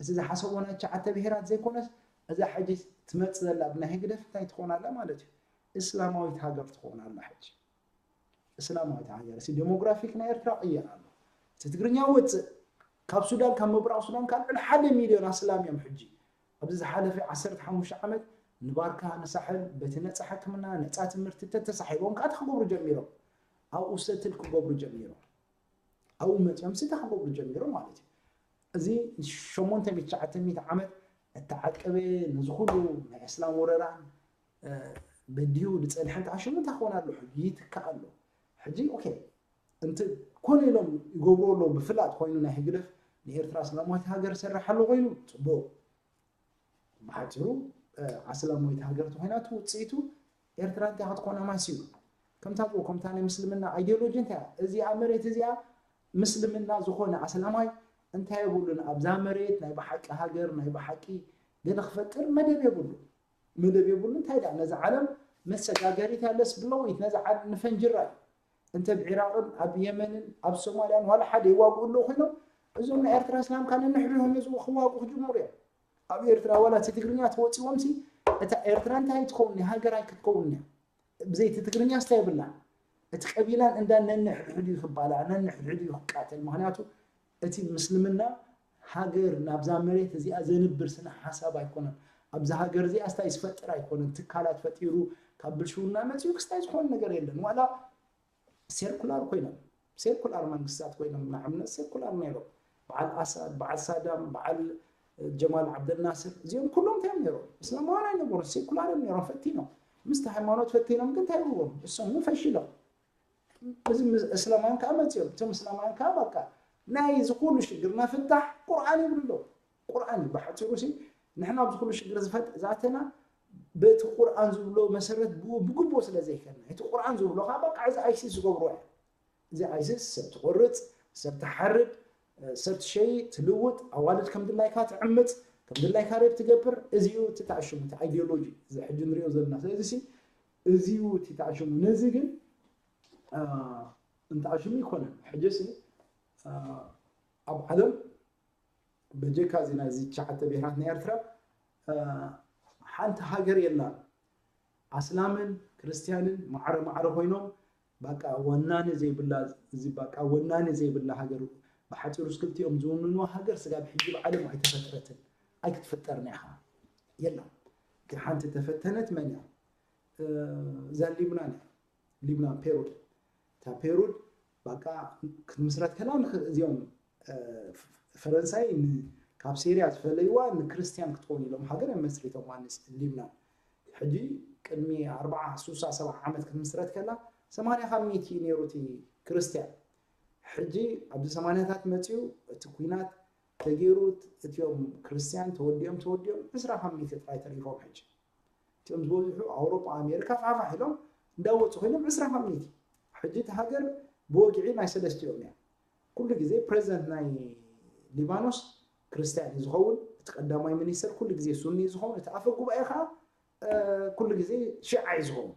እቲ ዝሓሰቦ ናይ ትሽዓተ ብሄራት ዘይኮነስ፣ እዛ ሕጂ ትመጽእ ዘላ ብናይ ህግደፍ እንታይ ትኾን ኣላ ማለት እዩ? እስላማዊት ሃገር ትኾን ኣላ ሕጂ። እስላማዊት ሃገር። እቲ ዴሞግራፊክ ናይ ኤርትራ ቅየር ኣሎ። እቲ ትግርኛ ወፅእ፣ ካብ ሱዳን፣ ካብ ምብራቕ ሱዳን፣ ካብ ልዕሊ ሓደ ሚልዮን ኣስላም እዮም ሕጂ። ኣብዚ ዝሓለፈ ዓሰርተ ሓሙሽተ ዓመት ንባርካ፣ ንሳሕል፣ በቲ ነፃ ሕክምና፣ ነፃ ትምህርቲ ተተሳሒቦም ከዓ እንታይ ክገብሩ ጀሚሮም? ኣብኡ ሰትል ክገብሩ ጀሚሮም። ኣብኡ መፅኦም ስታ ክገብሩ ጀሚሮም ማለት እዩ። እዚ ሸሞንተ ሚእቲ ትሽዓተ ሚእቲ ዓመት እተዓቀበ፣ ነዚ ኩሉ ናይ እስላም ወረራን፣ እ፣ በዲሁ ዝፀንሐን ተኣሽሙ እንታይ ክኾን ኣሎ? ሕጂ ይትካእ ኣሎ። ሕጂ፣ ኦኬ፣ እንተ ኮነ ኢሎም ይገብሩ ኣለዉ፣ ብፍላጥ ኮይኑ ናይ ህግደፍ ንኤርትራ እስላማዊት ሃገር ይሰርሕ ኣሎ ኮይኑ፣ ፅቡቅ። ብሓፂሩ፣ እ፣ ኣስላማዊት ሃገር ተኾይና፣ እቲ ውፅኢቱ ኤርትራ እንታይ ክትኮን ኣማሲሉ? ከምታ፣ ከምታ ናይ ምስልምና ኣይዲዮሎጂ እንታይ እያ? እዚኣ መሬት እዚኣ ምስልምና ዝኾነ ኣስላማይ እንታይ የብሉን? ኣብዛ መሬት ናይ ብሓቂ ሃገር፣ ናይ ብሓቂ ገለ ክፈጥር መደብ የብሉን። መደብ የብሉን። እንታይ ደኣ ነዛ ዓለም መሰጋገሪት ያለስ ብለዊት ነዛ ዓለም ንፈንጅራ እዩ። እንተ ኣብ ዒራቕን ኣብ የመንን ኣብ ሶማልያን ዋላ ሓደ ይዋግኡ ኣለዉ ኮይኖም፣ እዞም ናይ ኤርትራ እስላም ካነ ንሕሪሆም ነዚ ክዋግኡ ክጅምሩ እዮም። ኣብ ኤርትራ ዋላ እቲ ትግርኛ ተወፂዎም ሲ፣ እታ ኤርትራ እንታይ ትኸውን? ሃገር ኣይክትከውን እያ። ብዘይ እቲ ትግርኛ ስታይ የብላ። እቲ ቀቢላን እንዳ ነንሕድሕዱ እዩ ክባላዕ፣ ነንሕድሕዱ እዩ ክቃተል። ምኽንያቱ እቲ ምስልምና ሃገር ናብዛ መሬት እዚኣ ዘንብር ስነ ሓሳብ ኣይኮነን። ኣብዛ ሃገር እዚኣ ስታይ ዝፈጥር ኣይኮነን። ትካላት ፈጢሩ ካብ ብልሽውና መፂኡ ክስታይ ዝኾነ ነገር የለን። ዋላ ሴርኩላር ኮይኖም፣ ሴርኩላር መንግስታት ኮይኖም፣ ንኣብነት ሴርኩላር ነይሮም። በዓል ኣሳድ፣ በዓል ሳዳም፣ በዓል ጀማል ዓብደልናስር፣ እዚኦም ኩሎም እንታይ እዮም ነይሮም? እስላማውያን ኣይነበሩን፣ ሴርኩላር እዮም ነይሮም። ፈቲኖም፣ ምስቲ ሃይማኖት ፈቲኖም ግን እንታይ ይብልዎም? እሶም እውን ፈሺሎም። እዚ ምስ-፣ እስላማውያን ከዓ መፂኦም። እቶም እስላማውያን ከዓ በቃ ናይ እዚ ኩሉ ሽግርና ፍታሕ ቁርኣን ይብሉ ኣለዉ። ቁርኣን እዩ ብሓፂሩ ሲ፣ ንሕና ኣብዚ ኩሉ ሽግር ዝፈጥ-፣ ዝኣተና በቲ ቁርኣን ዝብሎ መሰረት ብኡ ብግቡእ ስለ ዘይከድና፣ እቲ ቁርኣን ዝብሎ ከዓ በቃ እዚ ኣይሲስ ዝገብሮ እዩ። እዚ ኣይሲስ ሰብ ትቆርፅ፣ ሰብ ትሓርድ፣ ሰብ ትሸይጥ፣ ትልውጥ፣ ኣዋልድ ከም ድላይካ ትዕምፅ፣ ከም ድላይካ ሬፕ ትገብር፣ እዚ እዩ እቲ ተኣሽሙ፣ እቲ ኣይዲዮሎጂ፣ እዚ ሕጂ ንሪኦ ዘለና። ስለዚ ሲ፣ እዚ እዩ እቲ ተኣሽሙ። ነዚ ግን፣ አ፣ እንተኣሽሙ ይኮነን። ሕጂ ሲ፣ አ፣ ኣብ ዓለም በጀካ እዚ ናይዚ ትሽዓተ ብሄራት ናይ ኤርትራ፣ አ፣ ሓንቲ ሃገር የላን። ኣስላምን ክርስትያንን ማዕረ ማዕረ ኮይኖም፣ በቃ ወናኒ ዘይብላ፣ እዚ በቃ ወናኒ ዘይብላ ሃገር፣ ብሓፂሩ ክልቲኦም ዝውንንዋ ሃገር ስጋብ ሕጂ ብዓለም ኣይተፈጥረትን፣ ኣይክትፍጠርን እያ ኸዓ። የላን። ግን ሓንቲ ተፈተነት መን እያ? እዛ ሊብናን እያ። ሊብናን ፔሩድ፣ እታ ፔሩድ በቃ ክትምስረት ከላ እዚኦም ፈረንሳይ ካብ ሴርያ ዝፈለይዋ ንክርስትያን ክትከውን ኢሎም ሃገር እዮም መስሪቶም። ማንስ ሊብናን ሕጂ ቅድሚ ኣርባዓ ሱሳ ሰብዓ ዓመት ክትምስረት ከላ ሰማንያ ካብ ሚእቲ እዩ ነይሩ እቲ ክርስትያን። ሕጂ ኣብዚ ሰማንያታት መፅኡ እቲ ኲናት ተገይሩ እቲኦም ክርስትያን ተወዲኦም ተወዲኦም ዕስራ ካብ ሚእቲ ጥራይ ተሪፎም። ሕጂ እቲኦም ዝበዝሑ ኣውሮጳ ኣሜሪካ ፋሕፋሕ ኢሎም እንዳወፁ ኮይኖም ዕስራ ካብ ሚእቲ። ሕጂ እቲ ሃገር ብወግዒ ናይ ሰለስቲኦም እያ። ኩሉ ግዜ ፕሬዚደንት ናይ ሊባኖስ ክርስትያን እዩ ዝኸውን። እቲ ቀዳማይ ሚኒስተር ኩሉ ግዜ ሱኒ እዩ ዝኸውን። እቲ ኣፈ ጉባኤ ከዓ ኩሉ ግዜ ሽዓ እዩ ዝኸውን።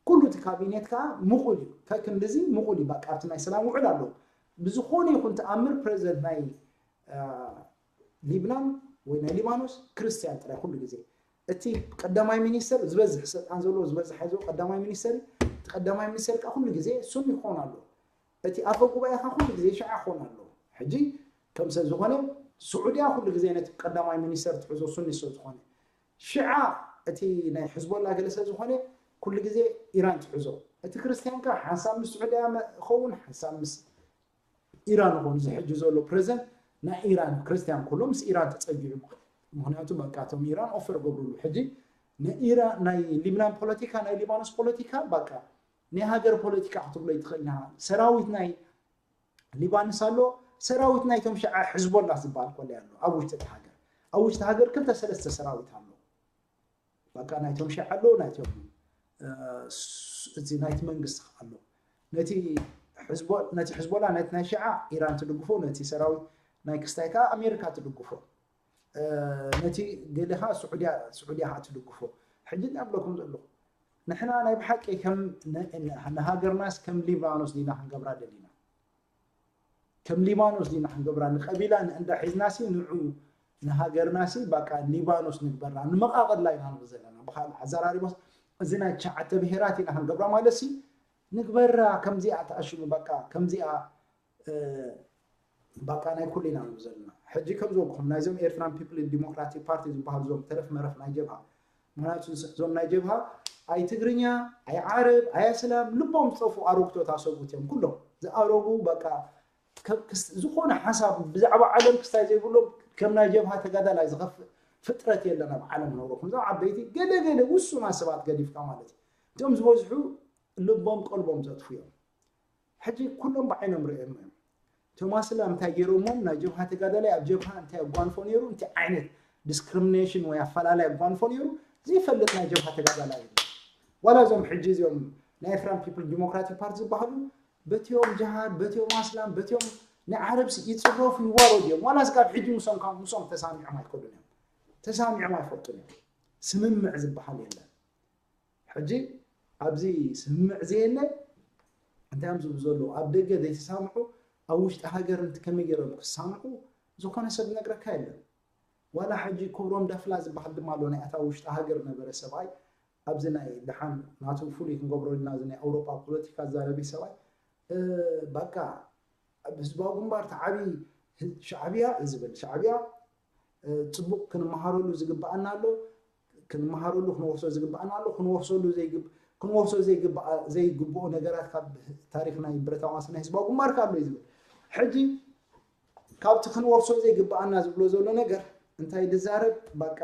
ኩሉ እቲ ካቢኔት ከዓ ምቑል እዩ። ከክንድዚ ምቑል እዩ። በቃ ኣብቲ ናይ ሰላም ውዕል ኣለዎ። ብዝኾነ ይኹን ተኣምር ፕሬዚደንት ናይ ሊብናን ወይ ናይ ሊባኖስ ክርስትያን ጥራይ ኩሉ ግዜ። እቲ ቀዳማይ ሚኒስተር ዝበዝሕ ስልጣን ዘለዎ ዝበዝሕ ሓይዞ ቀዳማይ ሚኒስተር እቲ ቀዳማይ ሚኒስተር ከዓ ኩሉ ግዜ ሱኒ ክኾን ኣለዎ። እቲ ኣፈ ጉባኤ ከዓ ኩሉ ግዜ ሽዓ ክኾን ኣለዎ። ሕጂ ከም ሰብ ዝኾነ ስዑድያ ኩሉ ግዜ ነቲ ቀዳማይ ሚኒስተር ትሕዞ ሱኒ ሰብ ዝኾነ ሽዓ እቲ ናይ ሕዝቦላ ገለ ሰብ ዝኾነ ኩሉ ግዜ ኢራን ትሕዞ። እቲ ክርስትያን ከዓ ሓንሳብ ምስ ስዑድያ ይኸውን ሓንሳብ ምስ ኢራን ይኸውን። እዚ ሕጂ ዘሎ ፕሬዚደንት ናይ ኢራን ክርስትያን ኩሉ ምስ ኢራን ተፀጊዑ። ምክንያቱ በቃ እቶም ኢራን ኦፈር ገብሩሉ። ሕጂ ናይ ኢራን ናይ ሊብናን ፖለቲካ ናይ ሊባኖስ ፖለቲካ በቃ ናይ ሃገር ፖለቲካ ክትብሎ ይትኽእል ኢኻ። ሰራዊት ናይ ሊባኖስ ኣሎ፣ ሰራዊት ናይቶም ሽዓ ሕዝቦላ ዝበሃል ኮለ ኣሎ ኣብ ውሽጢ እቲ ሃገር። ኣብ ውሽጢ ሃገር ክልተ ሰለስተ ሰራዊት ኣሎ። በቃ ናይቶም ሽዓ ኣሎ፣ ናይቶም እቲ ናይቲ መንግስቲ ኣሎ። ነቲ ነቲ ሕዝቦላ ነቲ ናይ ሽዓ ኢራን ትድግፎ፣ ነቲ ሰራዊት ናይ ክስታይ ከዓ ኣሜሪካ ትድግፎ፣ ነቲ ገለ ከዓ ስዑድያ ስዑድያ ከዓ ትድግፎ። ሕጂ እንታይ ኣብለኩም ዘለኹ ንሕና ናይ ብሓቂ ከም ንሃገርናስ ከም ሊባኖስ ዲና ክንገብራ ደሊና? ከም ሊባኖስ ዲና ክንገብራ? ንቀቢላ ንእንዳ ሒዝናሲ ንዑ ንሃገርናሲ በቃ ሊባኖስ ንግበራ። ንመቃቐላ ኢና ንብል ዘለና። ብካልእ ኣዘራሪባስ እዚ ናይ ትሽዓተ ብሄራት ኢና ክንገብራ ማለትሲ ንግበራ። ከምዚኣ ተኣሽሙ በቃ ከምዚኣ በቃ ናይ ኩሉ ኢና ንብል ዘለና። ሕጂ ከም ዝበልኩም ናይዞም ኤርትራን ፒፕል ዲሞክራቲክ ፓርቲ ዝበሃሉ ዞም ተረፍ መረፍ ናይ ጀብሃ ምክንያቱ እዞም ናይ ጀብሃ ኣይ ትግርኛ ኣይ ዓረብ ኣይ ኣስላም ልቦም ዝጠፉ ኣረግቶት ኣሰጉት እዮም ኩሎም ዝኣረጉ በቃ ዝኾነ ሓሳብ ብዛዕባ ዓለም ክስታይ ዘይብሎም ከም ናይ ጀብሃ ተጋዳላይ ዝኸፍእ ፍጥረት የለን ኣብ ዓለም ነብረኩም እዞም ዓበይቲ ገለ ገለ ውሱናት ሰባት ገዲፍካ ማለት እዩ እቶም ዝበዝሑ ልቦም ቀልቦም ዘጥፉ እዮም ሕጂ ኩሎም ብዓይኖም ርእዮም እዮም እቶም ኣስላም እንታይ ገይሮሞም ናይ ጀብሃ ተጋዳላይ ኣብ ጀብሃ እንታይ ኣጓንፎ ነይሩ እንታይ ዓይነት ዲስክሪሚኔሽን ወይ ኣፈላለይ ኣጓንፎ ነይሩ ዘይፈልጥ ናይ ጀብሃ ተጋዳላይ የለን ዋላ እዞም ሕጂ እዚኦም ናይ ኤርትራን ፒፕል ዲሞክራቲክ ፓርቲ ዝበሃሉ በቲኦም ጅሃድ በቲኦም ኣስላም በቲኦም ናይ ዓረብሲ ይፅረፉ ይዋረዱ እዮም ዋላ ስጋብ ሕጂ ምሶም ካብ ምሶም ተሳሚዖም ኣይኮዱን እዮም ተሳሚዖም ኣይፈልጡን እዮም ስምምዕ ዝበሃል የለን ሕጂ ኣብዚ ስምምዕ ዘየለ እንታይ እዮም ዝብሉ ዘለዉ ኣብ ደገ ዘይተሳምዑ ኣብ ውሽጢ ሃገር ከመይ ገይሮም ክሳምዑ ዝኾነ ሰብ ዝነግረካ የለን ዋላ ሕጂ ክብሮም ዳፍላ ዝበሃል ድማ ኣሎ ናይ ኣታ ውሽጢ ሃገር ነበረ ሰብኣይ ኣብዚ ናይ ደሓን ናቱ ፍሉይ ክንገብሮ ኢልና እዚ ናይ ኣውሮጳ ፖለቲካ ዝዛረቢ ሰብኣይ በቃ ኣብ ህዝባዊ ግንባር ተዓቢ ሻዕብያ ዝብል ሻዕብያ ፅቡቅ ክንመሃረሉ ዝግበኣና ኣሎ ክንመሃረሉ ክንወርሶ ዝግበኣና ኣሎ ክንወርሰሉ ክንወርሶ ዘይግብኦ ነገራት ካብ ታሪክ ናይ ብረታዊ ቃልሲ ናይ ህዝባዊ ግንባር ኣሎ እዩ ዝብል ሕጂ ካብቲ ክንወርሶ ዘይግበኣና ዝብሎ ዘሎ ነገር እንታይ ዝዛረብ በቃ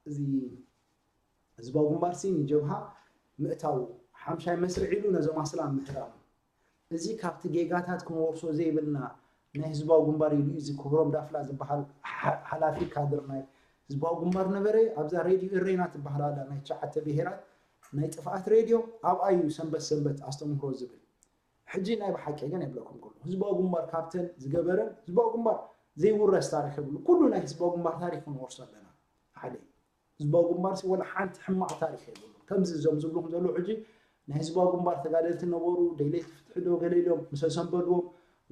እዚ ህዝባዊ ግንባር ሲ ንጀብሃ ምእታው ሓምሻይ መስርዕ ኢሉ ነዞም ኣስላም ምህራም እዚ ካብቲ ጌጋታት ክንወርሶ ዘይብልና ናይ ህዝባዊ ግንባር ኢሉ እዚ ክብሮም ዳፍላ ዝበሃል ሓላፊ ካድር ናይ ህዝባዊ ግንባር ነበረ ኣብዛ ሬድዮ እሬና ትበሃል ኣላ ናይ ትሽዓተ ብሄራት ናይ ጥፍኣት ሬድዮ ኣብኣ እዩ ሰንበት ሰንበት ኣስተምህሮ ዝብል ሕጂ ናይ ብሓቂ ግን የብለኩም ከሎ ህዝባዊ ግንባር ካብተን ዝገበረን ህዝባዊ ግንባር ዘይውረስ ታሪክ የብሉ ኩሉ ናይ ህዝባዊ ግንባር ታሪክ ክንወርሶ ኣለና ሓደ ህዝባዊ ግንባር ሲ ወላ ሓንቲ ሕማቕ ታሪክ የብሉ ከምዚ እዞም ዝብልኩም ዘለዉ ሕጂ ናይ ህዝባዊ ግንባር ተጋደልቲ ነበሩ ደይለይቲ ፍትሒ ዶ ገለ ኢሎም ምሰ ሰንበድዎም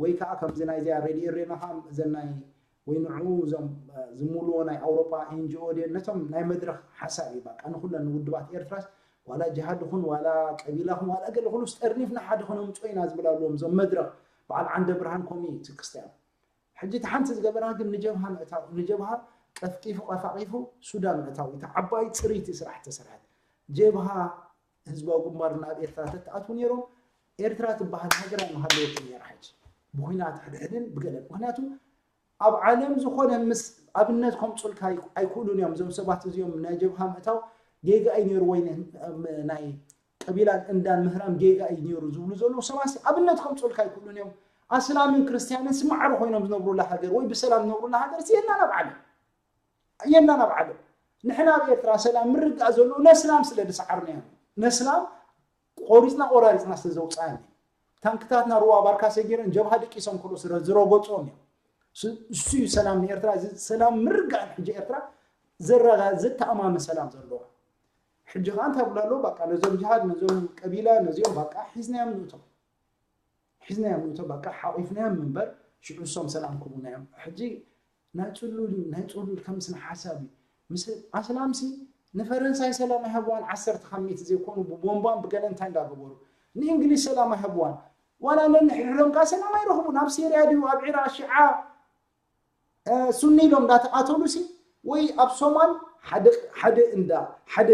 ወይ ከዓ ከምዚ ናይዚኣ ሬድዮ ሬና ከዓ እዘን ናይ ወይ ንዕኡ እዞም ዝምልዎ ናይ ኣውሮጳ ኤንጂኦ ድየን ነቶም ናይ መድረክ ሓሳብ እዩ በቃ ንኩለን ውድባት ኤርትራስ ዋላ ጅሃድ ይኹን ዋላ ቀቢላ ይኹን ዋላ ገለ ኩሉስ ጠርኒፍና ሓደ ክነምፅኦ ኢና ዝብል ኣለዎም እዞም መድረክ በዓል ዓንደ ብርሃን ከምኡ እዩ እቲ ክስታዮም ሕጂ እቲ ሓንቲ ዝገበራ ግን ንጀብሃ ምእታው ንጀብሃ ቀፍቂፉ ቀፋቂፉ ሱዳን ምእታው እቲ ዓባይ ፅርይቲ ስራሕ ተሰርሐት ጀብሃ ህዝባዊ ግንባር ናብ ኤርትራ ተተኣትዉ ነይሮም፣ ኤርትራ ትበሃል ሃገር ኣይምሃለወትን ነይራ። ሕጂ ብኹናት ሕድሕድን ብገለን፣ ምክንያቱ ኣብ ዓለም ዝኾነ ምስ ኣብነት ከምፁልካ ኣይክእሉን እዮም። እዞም ሰባት እዚኦም ናይ ጀብሃ ምእታው ጌጋ እዩ ነይሩ ወይ ናይ ቀቢላን እንዳን ምህራም ጌጋ እዩ ነይሩ ዝብሉ ዘለዉ ሰባት ኣብነት ከምፁልካ ኣይክእሉን እዮም። ኣስላምን ክርስትያንን ስማዕሪ ኮይኖም ዝነብሩላ ሃገር ወይ ብሰላም ዝነብሩላ ሃገር የላን ኣብ ዓለም፣ የላን ኣብ ዓለም። ንሕና ኣብ ኤርትራ ሰላም ምርጋእ ዘለዎ ነስላም ስለ ዝሰዓርና እዮም። ነስላም ቆሪፅና ቆራሪፅና ስለ ዘውፃእና፣ ታንክታትና ሩባ ባርካ ሰጊረን ጀብሃ ደቂሶም ክሉ ስለ ዝረገፅኦም እዮም። እሱ እዩ ሰላም ንኤርትራ። እዚ ሰላም ምርጋእን ሕጂ ኤርትራ ዘተኣማምን ሰላም ዘለዋ። ሕጂ ከዓ እንታይ ብሎ ኣለዉ? በቃ ነዞም ጅሃድ፣ ነዞም ቀቢላ፣ ነዚኦም በቃ ሒዝናዮም ንእቶም፣ ሒዝናዮም ንእቶም፣ በቃ ሓቂፍናዮም ምንበር ሽዑ እሶም ሰላም ክቡና እዮም። ሕጂ ናይ ፅሉል እዩ፣ ናይ ፅሉል ከም ስነ ሓሳብ እዩ። ምስ ኣስላምሲ ንፈረንሳይ ሰላም ኣይሃብዋን፣ ዓሰርተ ካብ ሚእቲ ዘይኮኑ ብቦምባን ብገለ እንታይ እንዳገበሩ ንእንግሊዝ ሰላም ኣይሃብዋን። ዋላ ነንሕድሕዶም ከዓ ሰላም ኣይረኽቡን። ኣብ ሲርያ ድዩ ኣብ ዒራቅ ሽዓ ሱኒ ኢሎም እንዳተቃተሉ ሲ ወይ ኣብ ሶማል ሓደ እንዳ ሓደ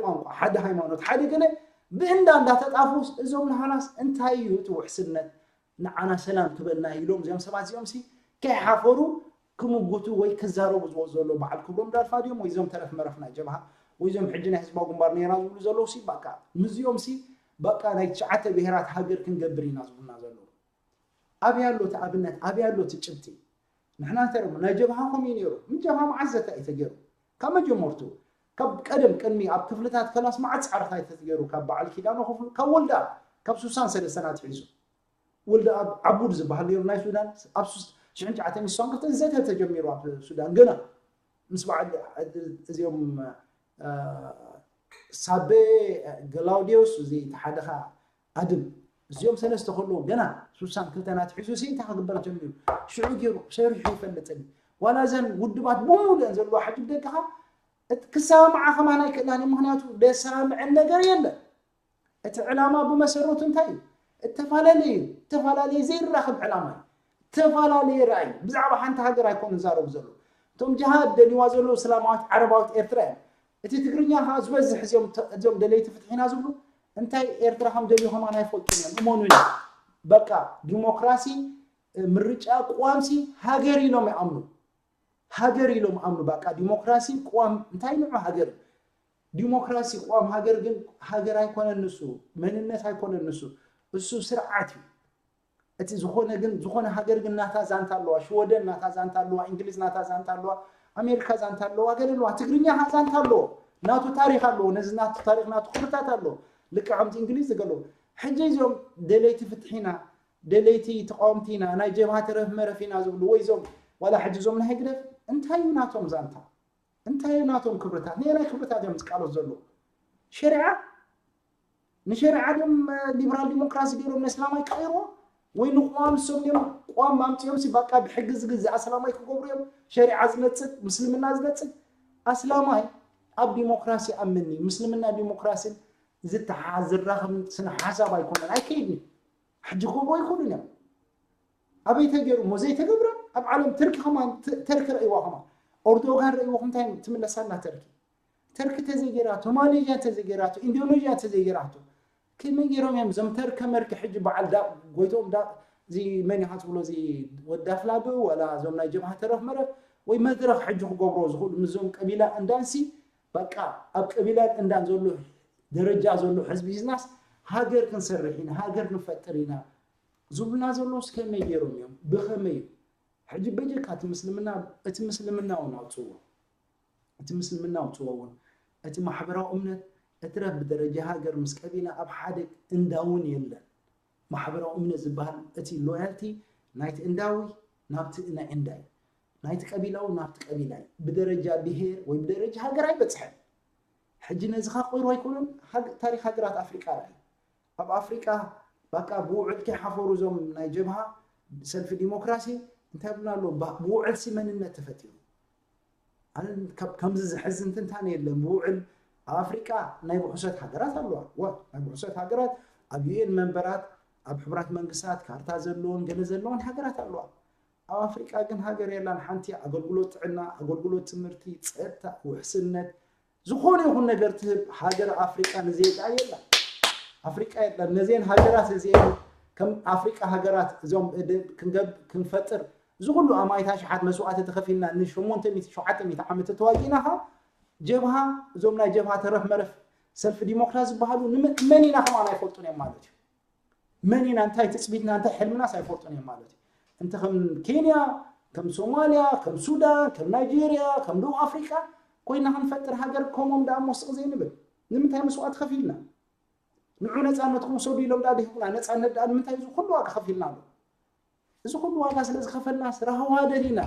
ቋንቋ ሓደ ሃይማኖት ሓደ ገለ ብእንዳ እንዳተጣፉ እዞም ንሃናስ እንታይ እዩ እቲ ውሕስነት? ንዓና ሰላም ክበልና ኢሎም እዚኦም ሰባት እዚኦም ሲ ከይሓፈሩ ክምጉቱ ወይ ክዛረቡ ዝወ ዘሎ በዓል ክብሮም ዳልፋ ድዮም ወይ እዞም ተረፍ መረፍ ናይ ጀብሃ ወይ እዞም ሕጂ ናይ ህዝባዊ ግንባር ነይራ ዝብሉ ዘለዉ ሲ በቃ ምስዚኦም ሲ በቃ ናይ ትሽዓተ ብሄራት ሃገር ክንገብር ኢና ዝብሉና ዘለዉ። ኣበይ ኣሎ እቲ ኣብነት? ኣበይ ኣሎ እቲ ጭብጢ? ንሕና እንተ ናይ ጀብሃ ከምኡ እዩ ነይሩ። ምን ጀብሃ መዓዝ ዘታ እዩ ተገይሩ? ካብ መጀመርቱ ካብ ቀደም ቅድሚ ኣብ ክፍልታት ከላስ መዓት ፃዕርታ እዩ ተገይሩ ካብ በዓል ኪዳኖ ክፍሉ ካብ ወልዳ ካብ ሱሳን ሰለስተን ኣትሒዙ ወልደ ኣብ ዓቡድ ዝበሃል ነይሩ ናይ ሱዳን ኣብ ሽሕን ትሽዓተ ሚእቲ ሰብዓን ክልተን ዘተ ተጀሚሩ ኣብ ሱዳን ገና ምስ በዓል እዚኦም ሳቤ ገላውዲዮስ እዚ ተሓደኻ ኣድም እዚኦም ሰለስተ ከለዉ ገና ሱሳን ክልተን ኣትሒዙ ሲ እንታይ ክግበር ጀሚሩ ሽዑ ገይሩ ሰሪሑ ይፈልጥን ዋላ እዘን ውድባት ብምሉእን ዘለዋ ሕጂ ብደቅኻ ክሰማምዓ ከማን ኣይክእላን እዩ ምክንያቱ ደሳምዐን ነገር የለን እቲ ዕላማ ብመሰረቱ እንታይ እዩ? እተፈላለዩ እተፈላለዩ ዘይራኸብ ዕላማ እዩ። እተፈላለየ ራእይ ብዛዕባ ሓንቲ ሃገር ኣይኮኑ ዝዛረቡ ዘለዉ። እቶም ጅሃድ ደልይዋ ዘለዉ እስላማዊት ዓረባዊት ኤርትራ እዮም። እቲ ትግርኛ ከዓ ዝበዝሕ እዚኦም እዚኦም ደለይቲ ፍትሒ ኢና ዝብሉ እንታይ ኤርትራ ከም ደልዩ ከማን ኣይፈልጡን እዮም። እመኑኒ። በቃ ዲሞክራሲ ምርጫ ቅዋምሲ ሃገር ኢሎም ይኣምኑ። ሃገር ኢሎም ኣምኑ ባቃ ዲሞክራሲ ቅዋም እንታይ ንዑ ሃገር ዲሞክራሲ ቅዋም ሃገር ግን ሃገር ኣይኮነን ንሱ መንነት ኣይኮነን ንሱ እሱ ስርዓት እዩ እቲ ዝኾነ ግን ዝኾነ ሃገር ግን ናታ ዛንታ ኣለዋ ሽወደን ናታ ዛንታ ኣለዋ እንግሊዝ ናታ ዛንታ ኣለዋ ኣሜሪካ ዛንታ ኣለዋ ገለ ኣለዋ ትግርኛ ዛንታ ኣለዎ ናቱ ታሪክ ኣለዎ ነዚ ናቱ ታሪክ ናቱ ክብርታት ኣለዎ ልክዕ ከምቲ እንግሊዝ ዝገለዎ ሕጂ እዚኦም ደለይቲ ፍትሒና ደለይቲ ተቃወምቲ ኢና ናይ ጀብሃ ተረፍ መረፍ ኢና ዝብሉ ወይ ዞም ዋላ ሕጂ ዞም ናይ ህግደፍ እንታይ እዩ ናቶም ዛንታ እንታይ እዩ ናቶም ክብርታት ነየናይ ክብርታት እዮም ዝቃለሱ ዘለዉ ሸሪዓ ንሸሪዓ ድም ሊበራል ዲሞክራሲ ገይሮም ነስላማይ ቀይርዎ ወይ ንቅዋም ሶም እዮም ቅዋም ኣምፅኦም ሲ በቃ ብሕጊ ዝግዛእ ኣስላማይ ክገብሩ እዮም ሸሪዓ ዝነፅግ ምስልምና ዝነፅግ ኣስላማይ ኣብ ዲሞክራሲ ኣምኒ ምስልምና ዲሞክራሲን ዝተሓሓዝ ዝራኸብ ስነ ሓሳብ ኣይኮነን ኣይከይድን ሕጂ ክብሩ ኣይኮኑን እዮም ኣበይ ተገይሩ እሞ ዘይተገብረ ኣብ ዓለም ተርኪ ከማን ተርኪ ረእይዋ ከማን ኦርዶጋን ረእይዎ እንታይ ትምለሳና ተርኪ ተርኪ ተዘይገይራቶ ማሌዥያ ተዘይገይራቶ ኢንዶኔዥያ ተዘይገይራቶ ከመይ ገይሮም እዮም እዞም ተርከ መርኪ ሕጂ በዓል ዳ ጎይቶም ዳ እዚ መን ኢኻ ትብሎ እዚ ወዳፍላ ዶ ዋላ እዞም ናይ ጀብሃ ተረፍ መረፍ ወይ መድረኽ ሕጂ ክገብሮ ዝኽእሉ ምስዞም ቀቢላ እንዳንሲ በቃ ኣብ ቀቢላን እንዳን ዘሎ ደረጃ ዘሎ ሕዝቢ ሒዝናስ ሃገር ክንሰርሕ ኢና፣ ሃገር ክንፈጥር ኢና ዝብሉና ዘለውስ ከመይ ገይሮም እዮም? ብኸመይ እዩ? ሕጂ በጀካ እቲ ምስልምና እቲ ምስልምና እውን ኣውፅዎ እቲ ምስልምና ኣውፅዎ እውን እቲ ማሕበራዊ እምነት እትረፍ ብደረጃ ሃገር ምስ ቀቢላ ኣብ ሓደ እንዳ እውን የለን። ማሕበራዊ እምነት ዝበሃል እቲ ሎያልቲ ናይቲ እንዳዊ ናብቲ ናይ እንዳይ ናይቲ ቀቢላዊ ናብቲ ቀቢላይ ብደረጃ ብሄር ወይ ብደረጃ ሃገር ኣይበፅሐን። ሕጂ ነዚ ካብ ቆይሩ ኣይኮነን ታሪክ ሃገራት ኣፍሪቃ ርኣይ። ኣብ ኣፍሪቃ ባቃ ብውዕል ከይሓፈሩ እዞም ናይ ጀብሃ ሰልፊ ዲሞክራሲ እንታይ ብልና ኣሎ ብውዕል ሲ መንነት ተፈጢሩ። ኣነ ከምዚ ዝሕዝን ትንታነ የለን ብውዕል ኣብ ኣፍሪቃ ናይ ብሕሶት ሃገራት ኣለዋ ዋ ናይ ብሕሶት ሃገራት ኣብ ዩኤን መንበራት ኣብ ሕቡራት መንግስታት ካርታ ዘለዎን ገለ ዘለዎን ሃገራት ኣለዋ ኣብ ኣፍሪቃ ግን ሃገር የላን ሓንቲ ኣገልግሎት ጥዕና ኣገልግሎት ትምህርቲ ፀጥታ ውሕስነት ዝኾነ ይኹን ነገር ትህብ ሃገር ኣፍሪቃ ንዜጋ የላ ኣፍሪቃ የላ ነዜን ሃገራት እዚኤን ከም ኣፍሪቃ ሃገራት እዞም ክንገብ ክንፈጥር እዚ ኩሉ ኣማይታ ሽሓት መስዋዕቲ ተኸፊልና ን800 ዓመት ተዋጊእናኻ ጀብሃ እዞም ናይ ጀብሃ ተረፍ መረፍ ሰልፊ ዲሞክራት ዝበሃሉ ንመን ኢና ከማን ኣይፈልጡን እዮም ማለት እዩ መን ኢና እንታይ ትፅቢትና እንታይ ሕልምናስ ኣይፈልጡን እዮም ማለት እዩ እንተ ከም ኬንያ ከም ሶማልያ ከም ሱዳን ከም ናይጄርያ ከም ደቡብ ኣፍሪቃ ኮይና ክንፈጥር ሃገር ከምኦም ደኣ ሞ ስቕ ዘይንብል ንምንታይ መስዋዕቲ ከፊልና ንዑ ነፃነትኩም ውሰዱ ኢሎም ደኣ ድሂቡና ነፃነት ደኣ ንምንታይ እዚ ኩሉ ዋጋ ከፊልና ኣሎ እዚ ኩሉ ዋጋ ስለ ዝኸፈልናስ ራህዋ ደሊና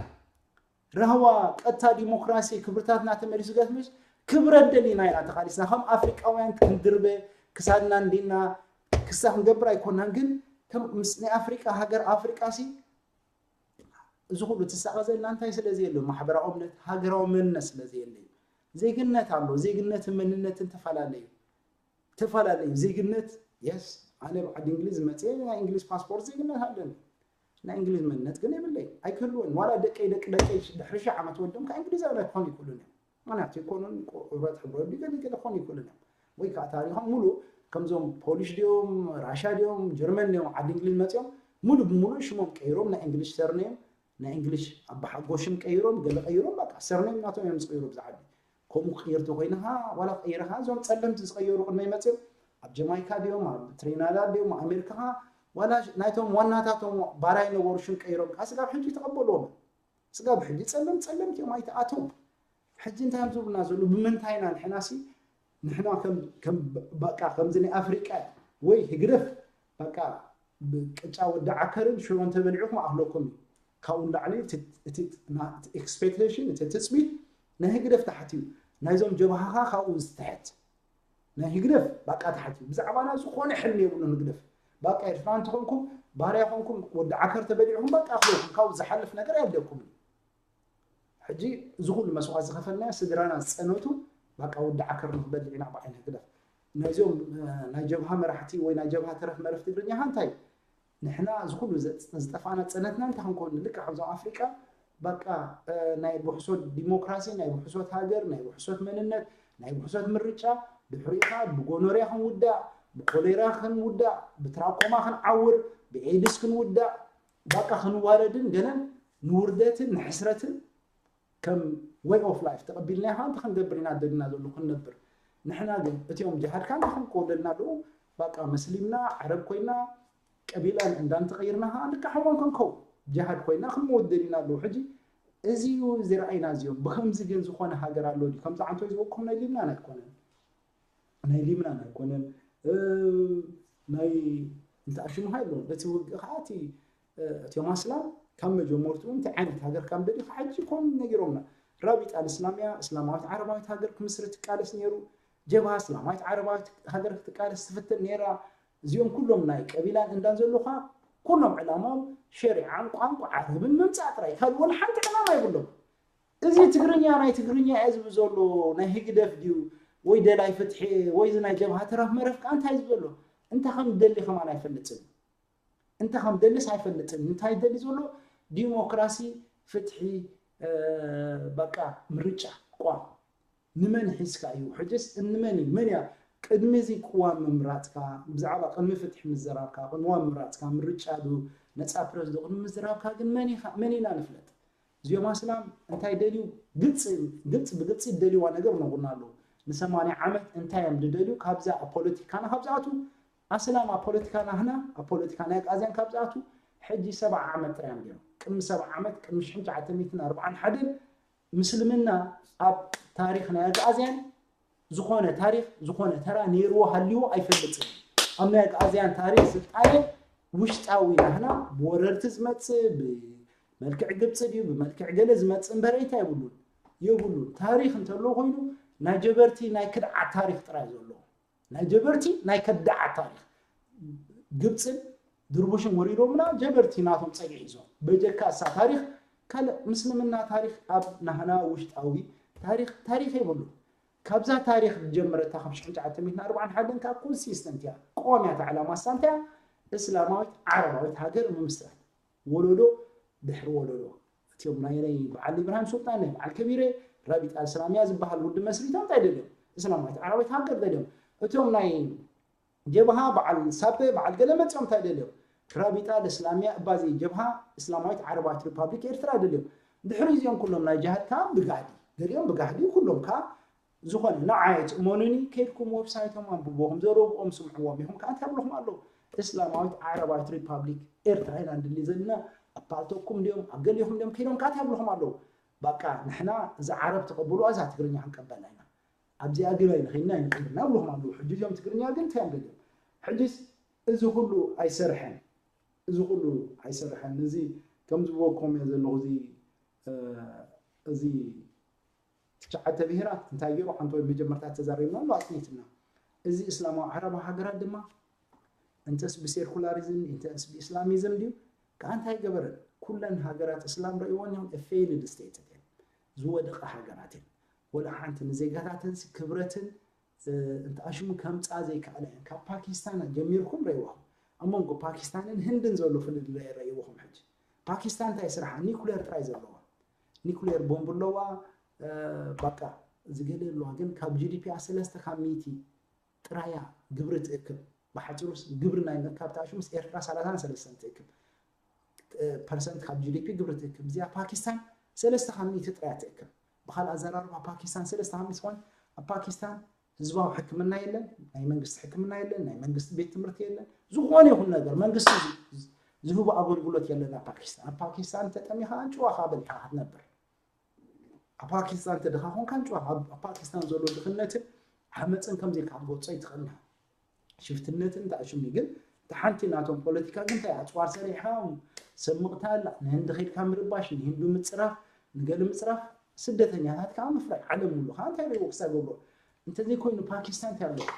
ራህዋ ቀጥታ ዲሞክራሲ ክብርታትና ተመሊሱ ገትምሽ ክብረት ደሊና ኢና ተቓሊስና ከም ኣፍሪቃውያን ክንድርበ ክሳድና እንዲና ክሳ ክንገብር ኣይኮናን ግን ከም ምስ ናይ ኣፍሪቃ ሃገር ኣፍሪቃ ሲ እዚ ኩሉ ትሳቐ ዘለና እንታይ ስለ ዘየለ ማሕበራዊ እምነት ሃገራዊ መንነት ስለ ዘየለ ዜግነት ኣሎ ዜግነትን መንነትን ተፈላለዩ ተፈላለዩ ዜግነት የስ ኣነ ኣብ ዓዲ እንግሊዝ መፅየ ናይ እንግሊዝ ፓስፖርት ዜግነት ኣለኒ ናይ እንግሊዝ መንነት ግን የብለይ ኣይክህልወን ዋላ ደቀይ ደቂ ደቀይ ድሕሪ ሺሕ ዓመት ወልዶም ካብ እንግሊዛውያን ኣይኮኑ ይክእሉን እዮም ምክንያቱ ኢኮኖሚ ቁርበት ሕብረ ገለ ገለ ክኾኑ ይክእሉን እዮም ወይ ከዓ ታሪኾም ሙሉ ከምዞም ፖሊሽ ድዮም ራሻ ድዮም ጀርመን ድዮም ዓዲ እንግሊዝ መፅኦም ሙሉ ብሙሉ ሽሞም ቀይሮም ናይ እንግሊሽ ሰርኔም ናይ እንግሊሽ ኣባሓጎሽም ቀይሮም ገለ ቀይሮም በቃ ሰርኔም ናቶም እዮም ዝቀይሩ ብዛዓዲ ከምኡ ክቅይር ተኮይንካ ዋላ ቀይርካ እዞም ፀለምቲ ዝቀየሩ ቅድመይ መፅኦም ኣብ ጀማይካ ድዮም ኣብ ትሪናዳድ ድዮም ኣሜሪካ ዋላ ናይቶም ዋናታቶም ባራይ ነበሩ ሽም ቀይሮም ከዓ ስጋብ ሕጂ ተቀበልዎም ስጋብ ሕጂ ፀለም ፀለምቲ እዮም ኣይተኣተው ሕጂ እንታይ እዮም ዝብሉና ዘሉ ብምንታይና ንሕና ሲ ንሕና ከም በቃ ከምዚ ናይ ኣፍሪቃ ወይ ህግደፍ በቃ ብቅጫ ወዲ ዓከርን ሽሮን ተበሊዑ ክማእክለኩም እዩ ካብኡ ንላዕሊ እቲ ኤክስፔክቴሽን እቲ ትፅቢት ናይ ህግደፍ ታሕቲ እዩ ናይዞም ጀብሃኻ ካብኡ ዝተሕት ናይ ህግደፍ ባቃ ታሕቲ እዩ ብዛዕባና ዝኾነ ሕልሚ የብሉን ህግደፍ ባቃ ኤርትራ እንተኾንኩም ባርያ ኾንኩም ወዲ ዓከር ተበሊዕኩም ባቃ ኣኽለኩም ካብኡ ዝሓልፍ ነገር የብለኩም እዩ ሕጂ እዚ ኩሉ መስዋዕት ዝኸፈልናዮ ስድራና ዝፀነቱ ባቃ ወዲ ዓከር ንክበልዕ ኢና ብዓይኒ ህግደፍ ናይዚኦም ናይ ጀብሃ መራሕቲ ወይ ናይ ጀብሃ ተረፍ መረፍ ትግርኛኻ እንታይ ንሕና እዚ ኩሉ ዝጠፋና ፀነትና እንታይ ክንኮን ልክዕ ከምዞም ኣፍሪቃ በቃ ናይ ብሕሶት ዲሞክራሲ ናይ ብሕሶት ሃገር ናይ ብሕሶት መንነት ናይ ብሕሶት ምርጫ ድሕሪኡ ከዓ ብጎኖርያ ክንውዳእ ብኮሌራ ክንውዳእ ብትራኮማ ክንዓውር ብኤድስ ክንውዳእ በቃ ክንዋረድን ገለን ንውርደትን ንሕስረትን ከም way of life ተቐቢልናዮ ከዓ እንታይ ክንገብር ኢና ደሊና ዘሎ ክንነብር ንሕና ግን እቲኦም ጅሃድ ከዓ እንታይ ክንከወለልና ኣለዉ በቃ መስሊምና ዓረብ ኮይና ቀቢላን እንዳን ተቐይርና ከዓ ልክዕ ሕሞም ክንከው ጅሃድ ኮይና ክንመወት ደሊና ኣለዉ ሕጂ እዚ እዩ ዝረኣይና እዚኦም ብከምዚ ግን ዝኾነ ሃገር ኣሎ ድዩ ከምዚ ዓንቶ ዝበኩም ናይ ሊብናን ኣይኮነን ናይ ሊብናን ኣይኮነን ናይ እንታይ ሽሙ ሃይሎ እቲ ውግእ ከዓ እቲ እቲኦም ኣስላም ካብ መጀመርትኡ እንታይ ዓይነት ሃገር ከም ደልዩ ሕጂ ኮን ነጊሮምና ራቢጣ ልእስላምያ እስላማዊት ዓረባዊት ሃገር ክምስርት ትቃለስ ነይሩ ጀብሃ እስላማዊት ዓረባዊት ሃገር ክትቃለስ ትፍትን ነይራ እዚኦም ኩሎም ናይ ቀቢላን እንዳን ዘለኻ ኩሎም ዕላማም ሸሪዓን ቋንቋ ዓረብን ምምፃእ ጥራይ ካልእ ወላ ሓንቲ ዕላማ የብሎም እዚ ትግርኛ ናይ ትግርኛ እየ ዝብል ዘሎ ናይ ህግደፍ ድዩ ወይ ደላይ ፍትሒ ወይ እዚ ናይ ጀብሃ ተረፍ መረፍ ከዓ እንታይ ዝብል ዘሎ እንታይ ከም ደሊ ከማን ኣይፈልጥን እንታይ ከም ደልስ ኣይፈልጥን እንታይ ደሊ ዘሎ ዲሞክራሲ ፍትሒ በቃ ምርጫ ቋም ንመን ሒዝካ እዩ ሕጅስ እንመን እዩ መን እያ ቅድሚ እዚ ቅዋም ምምራፅካ ብዛዕባ ቅድሚ ፍትሒ ምዘራብካ ቅንዋም ምምራፅካ ምርጫ ዱ ነፃ ፕረስ ዶ ቅድሚ ምዝራብካ ግን መን ኢና ንፍለጥ እዚኦም ኣስላም እንታይ ደልዩ ግልፂ ግልፂ ብግልፂ ደልዋ ነገር ነጉና ኣለዉ ንሰማንያ ዓመት እንታይ እዮም ዝደልዩ ካብዛ ኣብ ፖለቲካና ካብ ዝኣቱ ኣስላም ኣብ ፖለቲካ ናህና ኣብ ፖለቲካ ናይ ኣግኣዝያን ካብ ዝኣቱ ሕጂ ሰብዓ ዓመት ጥራይ እዮም ገይሮም ቅድሚ ሰብዓ ዓመት ቅድሚ ሽሕን ትሽዓተ ሚእትን ኣርብዓን ሓደን ምስልምና ኣብ ታሪክ ናይ ኣግኣዝያን ዝኾነ ታሪክ ዝኾነ ተራ ነይርዎ ሃልይዎ ኣይፈልጥን ኣብ ናይ ኣግኣዝያን ታሪክ ስልጣነ ውሽጣዊ ናህና ብወረርቲ ዝመፅእ ብመልክዕ ግብፂ ድዩ ብመልክዕ ገለ ዝመፅእ እምበር እንታይ የብሉን የብሉን ታሪክ እንተሎ ኮይኑ ናይ ጀበርቲ ናይ ክድዓት ታሪክ ጥራይ ዘሎ ናይ ጀበርቲ ናይ ከዳዓት ታሪክ ግብፅን ድርቡሽን ወሪዶምና ጀበርቲ ናቶም ፀግዒ ሒዞም በጀካ እሳ ታሪክ ካልእ ምስልምና ታሪክ ኣብ ናህና ውሽጣዊ ታሪክ ታሪክ የብሉ ካብዛ ታሪክ ዝጀመረታ ካብ ሽሕን ትሽዓተ ሚእትን ኣርባዓን ሓደን ከዓ ኮንሲስተንት እያ ቀዋሚያት ዕላማ እሳ እንታይ እያ እስላማዊት ዓረባዊት ሃገር ምምስራት ወለዶ ድሕሪ ወለዶ እቲኦም ናይ ናይ በዓል ኢብራሂም ሱልጣን ናይ በዓል ከቢረ ራቢጣ እስላሚያ ዝበሃል ውድብ መስሪቶም እንታይ ደልዮም? እስላማዊት ዓረባዊት ሃገር ደልዮም። እቶም ናይ ጀብሃ በዓል ሳበ በዓል ገለ መፅኦም እንታይ ደልዮም? ራቢጣ ለስላሚያ እባዚ ጀብሃ እስላማዊት ዓረባዊት ሪፓብሊክ ኤርትራ ደልዮም። ድሕሪ እዚኦም ኩሎም ናይ ጃሃድ ከዓ ብጋህዲ ገሊኦም ብጋህዲ ኩሎም ከዓ ዝኾነ ንዓይ ትእመኑኒ ከይድኩም ዌብሳይቶም ኣንብቦ ከም ዘረብኦም ስምዕዎም ኢኹም ከዓ እንታይ ኣብልኹም ኣለዉ? እስላማዊት ዓረባዊት ሪፓብሊክ ኤርትራ ኢና ንድሊ ዘለና። ኣብ ፓልቶኩም ድዮም ኣብ ገሊኹም ድዮም ከይዶም ከዓ እንታይ ኣብልኹም ኣለዉ? በቃ ንሕና እዛ ዓረብ ተቐብሉዋ እዛ ትግርኛ ክንቀበላ ኢና። ኣብዚኣ ግን ኣይንኽእልና ኣይንቕብልና ኣብልኹም ኣለዉ። ሕጂ እዚኦም ትግርኛ ግን እንታይ እዮም ደልዮም? ሕጂስ እዚ ኩሉ ኣይሰርሐን። እዚ ኩሉ ኣይሰርሐን። እዚ ከም ዝበልኩም እየ ዘለኹ። እዚ እዚ ትሽዓተ ብሄራት እንታይ ገይሩ ሓንቲ ወይ መጀመርታ ተዛሪብና ኣሎ ኣጽኒትና። እዚ እስላማዊ ዓረባ ሃገራት ድማ እንተስ ብሴኩላሪዝም እንተስ ብእስላሚዝም ድዩ ከዓ እንታይ ገበረን? ኩለን ሃገራት እስላም ረእይወን እዮም failed state እየን። ዝወደቐ ሃገራት እየን። ወላ ሓንቲ ንዜጋታተንስ ክብረትን እንተ ኣሽሙ ከምፃ ዘይከኣለ እየን። ካብ ፓኪስታን ጀሚርኩም ረእይዋኹም። ኣብ መንጎ ፓኪስታንን ህንድን ዘሎ ፍልልይ ረእይዋኹም። ሕጂ ፓኪስታን እንታይ ስርሓ? ኒኩሌር ጥራይ ዘለዋ ኒኩሌር ቦምብ ኣለዋ። በቃ ዝገለ ኣለዋ ግን ካብ ጂዲፒ ሰለስተ ካብ ሚእቲ ጥራያ ግብሪ ትእክብ። ብሓፂሩስ ግብሪ ናይ ምእካብ ተኣሽሙስ ኤርትራ ሰላሳን ሰለስተን ትእክብ ፐርሰንት ካብ ጂዲፒ ግብሪ ትእክብ። እዚኣ ፓኪስታን ሰለስተ ካብ ሚእቲ ጥራያ ትእክብ። ብካልእ ኣዘራርባ ፓኪስታን ሰለስተ ካብ ሚእቲ ትኾን ኣብ ፓኪስታን ህዝባዊ ሕክምና የለን፣ ናይ መንግስቲ ሕክምና የለን፣ ናይ መንግስቲ ቤት ትምህርቲ የለን። ዝኾነ ይኹን ነገር መንግስቲ ዝህቡ ኣገልግሎት የለን ኣብ ፓኪስታን። ኣብ ፓኪስታን ተጠሚኻ ኣንጭዋ ካብ በሊዕኻ ክትነብር። ኣብ ፓኪስታን ተድኻ ኮንካ ኣንጭዋ ኣብ ፓኪስታን ዘሎ ድኽነትን ዓመፅን ከምዘይካ ክትጎፆ ይትኽእልና። ሽፍትነትን ተኣሽሙ ግን እቲ ሓንቲ ናቶም ፖለቲካ ግን እንታይ ኣፅዋር ሰሪሕኻ ሰብ ምቕታል ንህንዲ ከይድካ ምርባሽ ንሂንዱ ምፅራፍ ንገለ ምፅራፍ ስደተኛታት ከዓ ምፍራይ ዓለም ሙሉ ከዓ እንታይ ሪዎ ክሳብ ገብሮ እንተዘይኮይኑ ፓኪስታን እንታይ ኣለዎ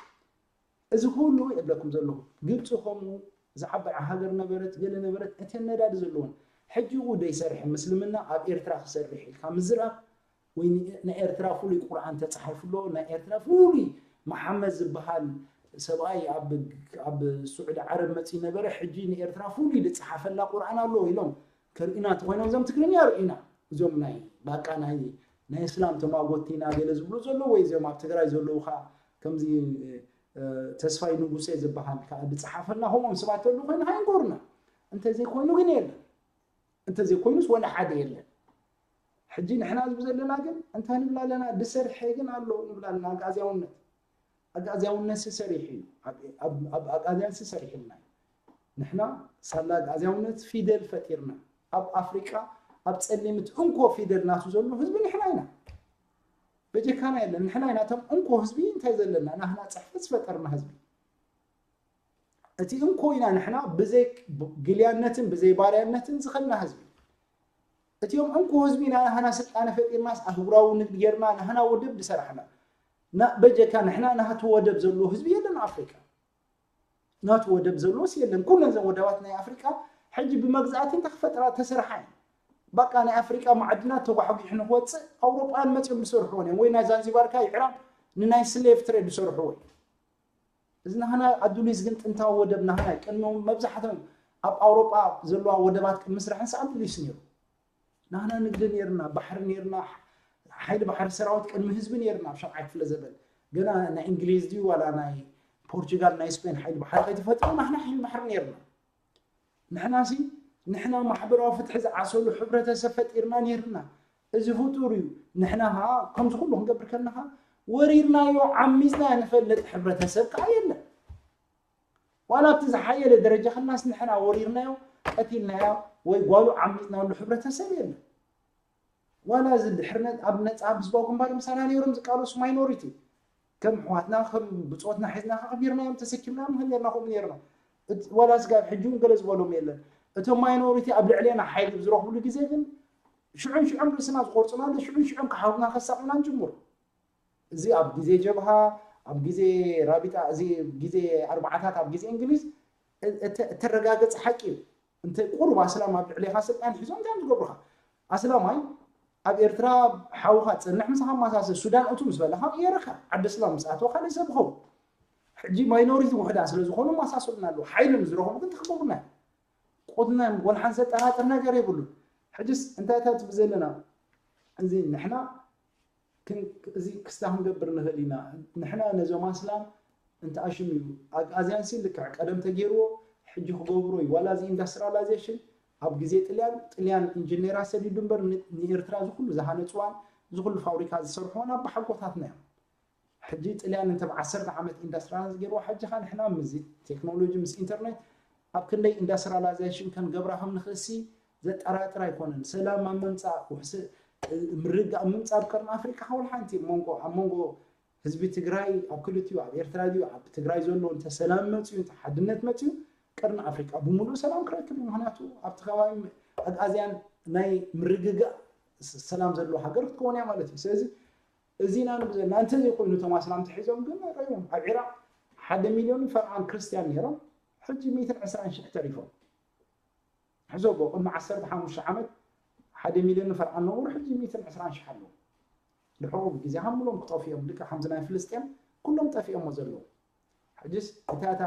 እዚ ኩሉ የብለኩም ዘለኹ ግብፂ ከምኡ ዝዓባይ ሃገር ነበረት ገለ ነበረት እተን ነዳዲ ዘለዎን ሕጂ እውን ደይሰርሐ ምስልምና ኣብ ኤርትራ ክሰርሕ ኢልካ ምዝራብ ወይ ንኤርትራ ፍሉይ ቁርኣን ተፃሒፉ ኣሎ ናይ ኤርትራ ፍሉይ መሓመድ ዝበሃል ሰብኣይ ኣብ ስዑዲ ዓረብ መፂኡ ነበረ ሕጂ ንኤርትራ ፍሉይ ዝፀሓፈላ ቁርኣን ኣሎ ኢሎም ከርእዩና ተኮይኖም እዞም ትግርኛ ርእዩና እዞም ናይ ባቃ ናይ ናይ እስላም ተማጎቲ ኢና ገለ ዝብሉ ዘለዉ ወይ እዚኦም ኣብ ትግራይ ዘለዉ ከዓ ከምዚ ተስፋይ ንጉሴ ዝበሃል ከዓ ዝፀሓፈልና ከምኦም ሰባት ተሉ ኮይና ከይንጎርና እንተዘይኮይኑ ግን የለን እንተዘይኮይኑስ ወላ ሓደ የለን ሕጂ ንሕና ዝብ ዘለና ግን እንታይ ንብል ኣለና ድሰርሐ ግን ኣሎ ንብል ኣለና ኣግኣዝያውነት ኣግኣዝያውነት ስሰሪሑ እዩ ኣብ ኣግኣዝያን ስሰሪሕልና እዩ ንሕና ሳላ ኣግኣዝያውነት ፊደል ፈጢርና ኣብ ኣፍሪቃ ኣብ ፀሊምት እንኮ ፊደል ናቱ ዘሎ ህዝቢ ንሕና ኢና በጀካና የለን ንሕና ኢና እቶም እንኮ ህዝቢ እንታይ ዘለና ናህና ፅሕፈት ዝፈጠርና ህዝቢ እቲ እንኮ ኢና ንሕና ብዘይ ግልያነትን ብዘይ ባርያነትን ዝኸድና ህዝቢ እቲኦም እንኮ ህዝቢ ኢና ናህና ስልጣነ ፈጢርናስ ኣህጉራዊ ንግዲ ጌርና ናህና ወደብ ዝሰራሕና በጀካ ንሕና ናህቲ ወደብ ዘለዎ ህዝቢ የለን ኣፍሪካ ናቱ ወደብ ዘለዎስ የለን ኩለን ዘን ወደባት ናይ ኣፍሪካ ሕጂ ብመግዛእቲ እንተ ክፈጥራ ተሰርሓ እዩ በቃ ናይ ኣፍሪካ ማዕድናት ተጓሕጒሑ ንክወፅእ ኣውሮጳን መፅኦም ዝሰርሕዎን እዮም ወይ ናይ ዛንዚባርካ ይዕራብ ንናይ ስሌፍ ትሬድ ዝሰርሕዎ እዩ እዚ ናህና ኣዱሊስ ግን ጥንታዊ ወደብ ናህና እዩ ቅድሚ መብዛሕቶም ኣብ ኣውሮጳ ዘለዋ ወደባት ቅድሚ ስራሕንስ ኣዱሊስ ነይሩ ናህና ንግዲ ነይርና ባሕሪ ነይርና ሓይሊ ባሕሪ ሰራዊት ቅድሚ ህዝቢ ነይርና ኣብ ሻብዓይ ክፍለ ዘበን ገና ናይ እንግሊዝ ድዩ ዋላ ናይ ፖርቹጋል ናይ ስፔን ሓይሊ ባሕሪ ከይተፈጥሩ ናህና ሓይሊ ባሕሪ ነይርና ንሕናሲ ንሕና ማሕበራዊ ፍትሒ ዝዓሰሉ ሕብረተሰብ ፈጢርና ነይርና እዚ ፍጡር እዩ ንሕና ከዓ ከምዚ ኩሉ ክንገብር ከለና ከዓ ወሪርናዮ ዓሚፅና ንፈልጥ ሕብረተሰብ ከዓ የለን ዋላ ኣብቲ ዝሓየለ ደረጃ ከናስ ንሕና ወሪርናዮ ቀቲልናዮ ወይ ጓሉ ዓሚፅናሉ ሕብረተሰብ የለን ዋላ እዚ ድሕሪ ኣብ ነፃ ብዝባው ግንባር ምሳና ነይሮም ዝቃለሱ ማይኖሪቲ ከም ኣሕዋትና ከም ብፆትና ሒዝና ከኽቢርናዮም ተሰኪምናዮም ንኽእል ነርና ከምኡ ነርና ዋላ ስጋብ ሕጂ እውን ገለ ዝበሎም የለን እቶም ማይኖሪቲ ኣብ ልዕሌና ሓይሊ ብዝረኽብሉ ግዜ ግን ሽዑን ሽዑን ርእስና ዝቆርፁና እንደ ሽዑን ሽዑን ክሓውና ከሳቑና ንጅምሩ እዚ ኣብ ግዜ ጀብሃ ኣብ ግዜ ራቢጣ እዚ ግዜ ኣርባዓታት ኣብ ግዜ እንግሊዝ እተረጋገፀ ሓቂ እዩ እንተ ቁሩብ ኣስላም ኣብ ልዕሌኻ ስልጣን ሒዞም እንታይ ዝገብሩኻ ኣስላማይ ኣብ ኤርትራ ሓውኻ ትጸንሕ ምሳኻ ማሳሰ ሱዳን እቱ ምስ በለኻ የረካ ዓዲ እስላም ምስ ኣተወ ካልእ ሰብ ኸውን ሕጂ ማይኖሪቲ ውሕዳን ስለ ዝኾኑ ማሳሰሉና ኣለዉ ሓይሊ ምስ ዝረኽቡ ግን ተኽበሩና ቁትና ወልሓን ዘጠራጥር ነገር የብሉን ሕጅስ እንታይ እንታይ ትብል ዘለና እዚ ንሕና እዚ ክስታ ክንገብር ንኽእል ኢና። ንሕና ነዞም ኣስላም እንተኣሽም እዩ ኣግኣዝያን ሲ ልክዕ ቀደም ተገይርዎ ሕጂ ክገብሮ እዩ። ዋላ እዚ ኢንዳስትሪላይዜሽን ኣብ ግዜ ጥልያን ጥልያን ኢንጂነራ ሰዲዱ እምበር ንኤርትራ ዝኩሉ ዝሃነፅዋን ዝኩሉ ፋብሪካ ዝሰርሕዎን ኣባሓጎታትና እዮም። ሕጂ ጥልያን እንተ ዓሰርተ ዓመት ኢንዳስትሪላይዝ ገይርዎ ሕጂ ኸ ንሕና ምስዚ ቴክኖሎጂ ምስ ኢንተርኔት ኣብ ክንደይ ኢንዳስትሪላይዜሽን ከንገብራ ከም ንኽእሲ ዘጠራጥር ኣይኮነን። ሰላም ኣብ ምምፃእ ውሕስ ምርግጋእ ኣብ ምምፃእ ኣብ ቀርኒ ኣፍሪካ ሓውል ሓንቲ መንጎ ኣብ መንጎ ህዝቢ ትግራይ ኣብ ክልቲኡ ኣብ ኤርትራ ድዩ ኣብ ትግራይ ዘሎ እንተ ሰላም መፅዩ እንተ ሓድነት መፅዩ ቀርኒ ኣፍሪካ ብምሉእ ሰላም ክረክብ እዩ። ምክንያቱ ኣብቲ ከባቢ ኣግኣዝያን ናይ ምርግጋእ ሰላም ዘለዎ ሃገር ክትከውን እያ ማለት እዩ። ስለዚ እዚና ንብዘና እንተዘይኮይኑ እቶም ኣስላም ተሒዞም ግን ረዮም ኣብ ዒራቅ ሓደ ሚሊዮን ፈርዓን ክርስትያን ነይሮም ሕጂ ሚእትን ዕስራን ሽሕ ተሪፎም። ሕዞቦ ቅድሚ ዓሰርተ ሓሙሽተ ዓመት ሓደ ሚሊዮን ፈርዓን ነበሩ ሕጂ ሚእትን ዕስራን ሽሕ ኣለዉ። ድሕሩ ግዜ ሃምሎም ክጠፍኦም ልክዕ ከምዚ ናይ ፍልስጤም ኩሎም ጠፊኦሞ ዘለዉ። ሕጅስ እታ እታ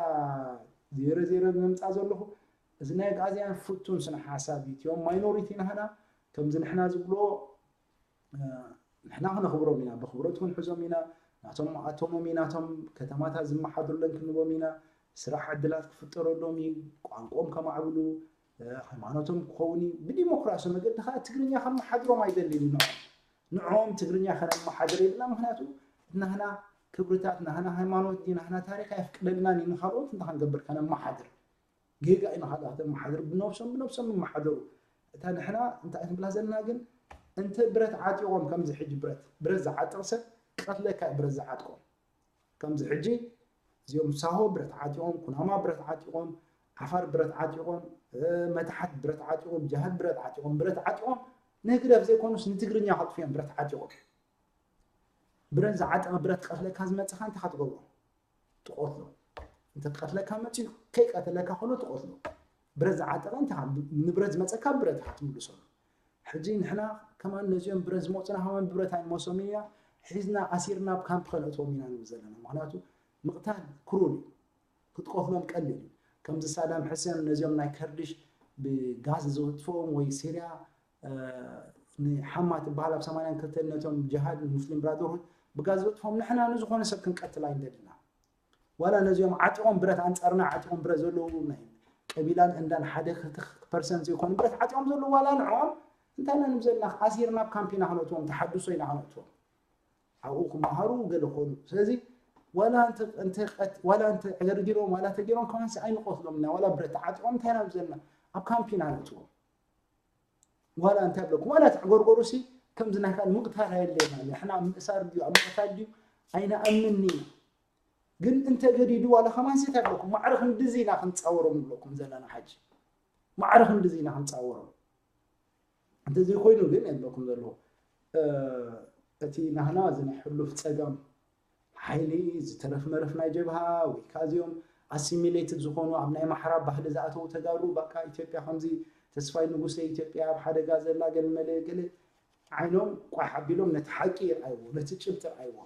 ዜሮ ዜሮ ንምምፃእ ዘለኹ እዚ ናይ ኣግኣዝያን ፍቱን ስነ ሓሳብ እዩ። እቲኦም ማይኖሪቲ ናህና ከምዚ ንሕና ዝብሎ ንሕና ክነኽብሮም ኢና፣ ብኽብረት ክንሕዞም ኢና። ናቶም ኣቶሞም ኢና፣ ናቶም ከተማታት ዝመሓድሩለን ክንቦም ኢና። ስራሕ ዕድላት ክፍጠረሎም እዩ። ቋንቆም ከማዕብሉ፣ ሃይማኖቶም ክኸውን እዩ። ብዲሞክራሲ መገዲ ከዓ ትግርኛ ከመሓድሮም ኣይደልን እዩ። ንዖም ትግርኛ ከነመሓድር የብልና። ምክንያቱ ናህና ክብርታት፣ ናህና ሃይማኖት፣ ናህና ታሪክ ኣየፍቅደልናን እዩ። ንካልኦት እንታይ ክንገብር ከነመሓድር ጌጋ ኢና። ካልኣት መሓደር ብነብሶም ብነብሶም ይመሓደሩ። እታ ንሕና እንታይ ክንብላ ዘለና ግን እንተ ብረት ዓጢቖም ከምዚ ሕጂ ብረት ብረት ዝዓጥቕ ሰብ ቀትለካ እዩ ብረት ዝዓጥቆም። ከምዚ ሕጂ እዚኦም ሳሆ ብረት ዓጢቖም፣ ኩናማ ብረት ዓጢቖም፣ ዓፋር ብረት ዓጢቖም፣ መታሓት ብረት ዓጢቖም፣ ጃሃድ ብረት ዓጢቖም፣ ብረት ዓጢቖም ንህግደፍ ዘይኮኑስ ንትግርኛ ከጥፍዮም ብረት ዓጢቖም። ብረት ዝዓጠቐ ብረት ቀትለካ ዝመፅኻ እንታይ ክትገብሮ? ትቆትሎ። እንተ ትቀትለካ መፅዩ ከይቀተለካ ከሎ ትቆትሎ። ብረት ዝዓጠቐ እንተ ንብረት ዝመፀካ ብረት ኢኻ ትምልሰሉ። ሕጂ ንሕና ከማን ነዚኦም ብረት ዝመፁና ከማን ብብረት ኣይንመሶም ኢና ሒዝና ኣሲርና ኣብ ካምፕ ከነእትዎም ኢና ንብል ዘለና። ምክንያቱ ምቕታል ክሩል እዩ። ክትቆትሎም ቀሊል እዩ። ከምዚ ሳዳም ሕሴን ነዚኦም ናይ ከርድሽ ብጋዝ ዘጥፍኦም ወይ ሲርያ ንሓማ ትበሃል ኣብ ሰማንያን ክልተን ነቶም ጅሃድ ሙስሊም ብራደርሁድ ብጋዝ ዘጥፍኦም ንሕና ንዝኾነ ሰብ ክንቀትል ኣይንደልና። ዋላ ነዚኦም ዓጢቖም ብረት ኣንጻርና ዓጢቖም ብረት ዘለዉ ናይ ቀቢላን እንዳን ሓደ ክልተ ፐርሰንት ዘይኮኑ ብረት ዓጢቖም ዘለዉ ዋላ ንዕኦም እንታይ ኢና ንብል ዘለና? ኣሲርና ኣብ ካምፕ ኢና ክነእትዎም፣ ተሓድሶ ኢና ክነእትዎም። ኣብኡ ክመሃሩ ገለ ኮኑ። ስለዚ ዋላ እንተ እንተ ቀት- ዋላ እንተ ዕገርጊሮም ዋላ ተገይሮም ከማንሲ ኣይንቆትሎም ኢና። ዋላ ብረት ዓጢቖም እንታይ ኢና ንብል ዘለና? ኣብ ካምፕ ኢና ነእትዎም። ዋላ እንታይ ብለኩም ዋላ ተዕጎርጎሩ ሲ ከምዚ ናይ ካልእ ምቕታል ኣየድልየና። ንሕና ኣብ ምእሳር ድዩ ኣብ ምቕታል ድዩ ኣይንኣምንን ኢና። ግን እንተገዲዱ ዋላ ከማንሲ እንታይ ብለኩም ማዕረ ክንድዚ ኢና ክንፃወሮም ንብለኩም ዘለና። ሓጂ ማዕረ ክንድዚ ኢና ክንፃወሮም። እንተዘይኮይኑ ግን የብለኩም ዘለዎ እቲ ናህና እዚ ናይ ሕሉፍ ፀገም ሓይሊ ዝተረፍ መረፍ ናይ ጀብሃ ወይ ከዓ እዚኦም ኣሲሚሌትድ ዝኾኑ ኣብ ናይ ማሕራ ባህሊ ዝኣተዉ ተጋሩ በቃ ኢትዮጵያ ከምዚ ተስፋይ ንጉሰ ኢትዮጵያ ኣብ ሓደጋ ዘላ ገለ መለ ገለ ዓይኖም ቋሕ ኣቢሎም ነቲ ሓቂ ይርኣይዎ፣ ነቲ ጭብጢ ይርኣይዎ።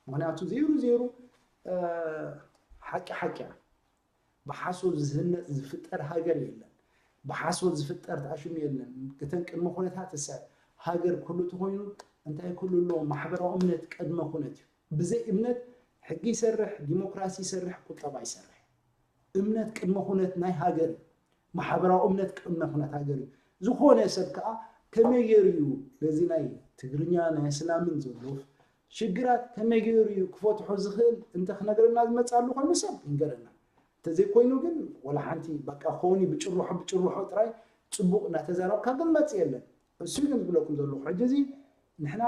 ምክንያቱ ዜሩ ዜሩ ሓቂ ሓቂ እያ። ብሓሶት ዝህነፅ ዝፍጠር ሃገር የለን። ብሓሶት ዝፍጠር ተኣሽሙ የለን። እተን ቅድመ ኩነታት እሰ ሃገር ኩሉ ተኮይኑ እንታይ ኩሉ ኣለዎ? ማሕበራዊ እምነት ቅድመ ኩነት እዩ። ብዘይ እምነት ሕጊ ይሰርሕ፣ ዲሞክራሲ ይሰርሕ፣ ቁጠባ ይሰርሕ። እምነት ቅድመ ኩነት ናይ ሃገር እዩ። ማሕበራዊ እምነት ቅድመ ኩነት ሃገር እዩ። ዝኾነ ሰብ ከዓ ከመይ ገይሩ እዩ ነዚ ናይ ትግርኛ ናይ እስላምን ዘሎ ሽግራት ከመይ ገይሩ እዩ ክፈትሖ ዝኽእል እንተ ክነግረና ዝመፅኣሉ ኮይኑ ሰብ ይንገረና። እንተዘይኮይኑ ግን ወላ ሓንቲ በቃ ክኸውን እዩ ብጭርሖ ብጭርሖ ጥራይ ፅቡቕ እናተዛረብካ ግን መፅእ የለን። እሱ ግን ዝብለኩም ዘለኹ ሕጂ እዚ ንሕና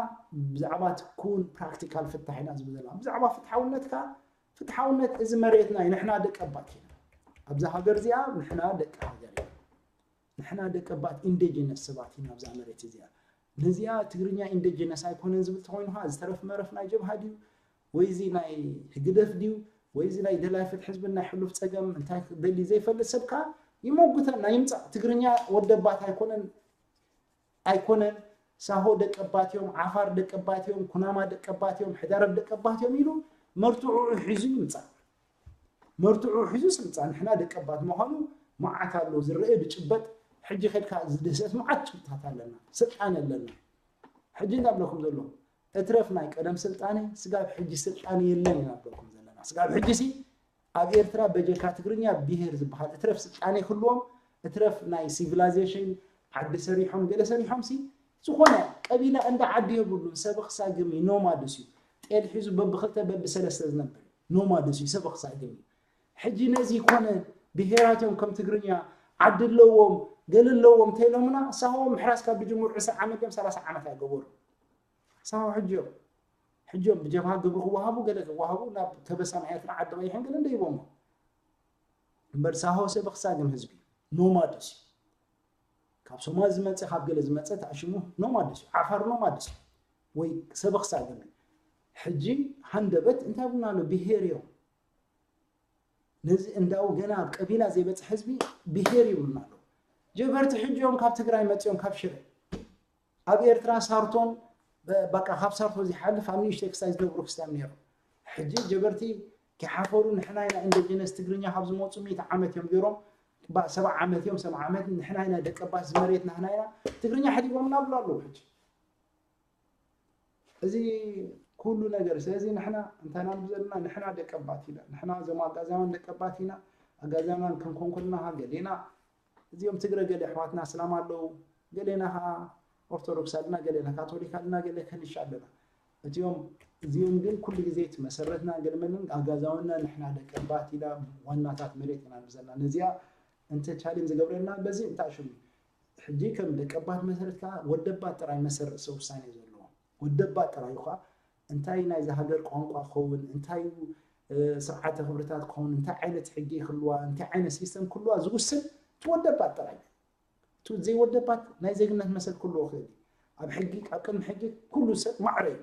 ብዛዕባ ትኩን ፕራክቲካል ፍታሕ ኢና ዝብል ዘለና ብዛዕባ ፍትሓውነት ከዓ ፍትሓውነት እዚ መሬትና እዩ። ንሕና ደቂ ኣባት ኢና ኣብዚ ሃገር እዚኣ ንሕና ደቂ ሃገር ኢና። ንሕና ደቂ ኣባት ኢንዲጂነስ ሰባት ኢና ኣብዛ መሬት እዚኣ። ነዚኣ ትግርኛ ኢንዲጂነስ ኣይኮነን ዝብል ተኮይኑ ከዓ ዝተረፍ መረፍ ናይ ጀብሃ ድዩ ወይ እዚ ናይ ህግደፍ ድዩ ወይ እዚ ናይ ደላይ ፍትሒ ህዝብን ናይ ሕሉፍ ፀገም እንታይ ክደሊ ዘይፈልጥ ሰብ ከዓ ይመጉተና ይምፃእ። ትግርኛ ወደባት ኣይኮነን ኣይኮነን ሳሆ ደቀባት እዮም፣ ዓፋር ደቀባት እዮም፣ ኩናማ ደቀባት እዮም፣ ሕዳረብ ደቀባት እዮም ኢሉ መርትዑ ሒዙ ይምፃእ። መርትዑ ሒዙ ስልጣን ንሕና ደቀባት ምዃኑ መዓት ኣሎ ዝረአ ብጭበጥ። ሕጂ ከድካ ዝድህሰስ መዓት ጭብጥታት ኣለና፣ ስልጣን ኣለና። ሕጂ እንዳብለኩም ዘሎ እትረፍ ናይ ቀደም ስልጣነ፣ ስጋብ ሕጂ ስልጣነ የለን ኢና ንብለኩም ዘለና። ስጋብ ሕጂ ሲ ኣብ ኤርትራ በጀካ ትግርኛ ብሄር ዝበሃል እትረፍ ስልጣነ ይህልዎም፣ እትረፍ ናይ ሲቪላይዜሽን ዓዲ ሰሪሖም ገለ ሰሪሖም ሲ ዝኾነ ቀቢላ እንዳ ዓዲ የብሉን። ሰብ ክሳግም እዩ፣ ኖማድስ እዩ። ጤል ሒዙ በብክልተ በብሰለስተ ዝነብር እዩ። ኖማድስ እዩ፣ ሰብ ክሳግም እዩ። ሕጂ ነዚ ኮነ ብሄራት እዮም ከም ትግርኛ ዓዲ ኣለዎም ገለ ኣለዎም እንተኢሎምና ሳሆ ምሕራስ ካብ ዝጅምሩ ዕስራ ዓመት እዮም ሰላሳ ዓመት ኣይገበሩ። ሳሆ ሕጂ እዮም ሕጂ እዮም ብጀብሃ ግብሪ ክወሃቡ ገለ ክወሃቡ ናብ ከበሳ ናይ ኤርትራ ዓዲ ቀይሕን ገለ እንደይቦሞ እምበር ሳሆ ሰብ ክሳግም ህዝቢ ኖማድስ እዩ። ካብ ሶማል ዝመፀ ካብ ገለ ዝመፀ ተኣሽሙ ኖማድስ እዩ። ዓፋር ኖማድስ እዩ። ወይ ሰብ ክሳግም እዩ። ሕጂ ሃንደበት እንታይ ብልና ኣሎ ብሄር እዮም። ነዚ እንዳው ገና ኣብ ቀቢላ ዘይበፅሕ ህዝቢ ብሄር ይብሉና ኣለዉ። ጀበርቲ ሕጂ እዮም ካብ ትግራይ መፂኦም ካብ ሽረ ኣብ ኤርትራ ሳርቶን በቃ ካብ ሳርቶ ዝሓልፍ ኣብ ንእሽተይ ክሳይ ዝነብሩ ክስታይ ነይሮም። ሕጂ ጀበርቲ ክሓፈሩ ንሕና ኢና ኢንዲጂነስ ትግርኛ ካብ ዝመፁ ሚእቲ ዓመት እዮም ገይሮም። ባ- ሰብዓ ዓመት እዮም ሰብዓ ዓመት ንሕና ኢና ደቀባት ዝመሬት ናህና ኢና ትግርኛ ሕዲጎምና ብሉ ኣለዉ። ሕጂ እዚ ኩሉ ነገር ስለዚ ንሕና እንታይ ኢና ንብል ዘለና ንሕና ደቀባት ኢና ንሕና እዞም ኣጋዛውያን ደቀባት ኢና ኣጋዛውያን ክንኮን ከለና ገሌና እዚኦም ትግረ ገለ ኣሕዋትና እስላም ኣለዉ ገሌና ከዓ ኦርቶዶክስ ኣለና ገሌና ካቶሊክ ኣለና ገለ ከንሻ ኣለና እዚኦም እዚኦም ግን ኩሉ ግዜ እቲ መሰረትና ገለመልን ኣጋዛውና ንሕና ደቀባት ኢና ዋናታት መሬት ኢና ንብል ዘለና ነዚኣ እንተ ቻሌንጅ ዝገብረልና በዚ እንታይ ሽሙ ሕጂ ከም ደቀባት መሰረት ከዓ ወደባት ጥራይ መሰረት ርእሰ ውሳኔ ዘለዎ ወደባት ጥራይ እኳ እንታይ ናይዚ ሃገር ቋንቋ ክኸውን እንታይ ስርዓተ ክብርታት ክኸውን እንታይ ዓይነት ሕጊ ክህልዋ እንታይ ዓይነት ሲስተም ክህልዋ ዝውስን እቲ ወደባት ጥራይ እዩ። እቲ ዘይወደባት ናይ ዜግነት መሰል ክህልዎ ክእል እዩ። ኣብ ሕጊ ኣብ ቅድሚ ሕጊ ኩሉ ሰብ ማዕረ እዩ።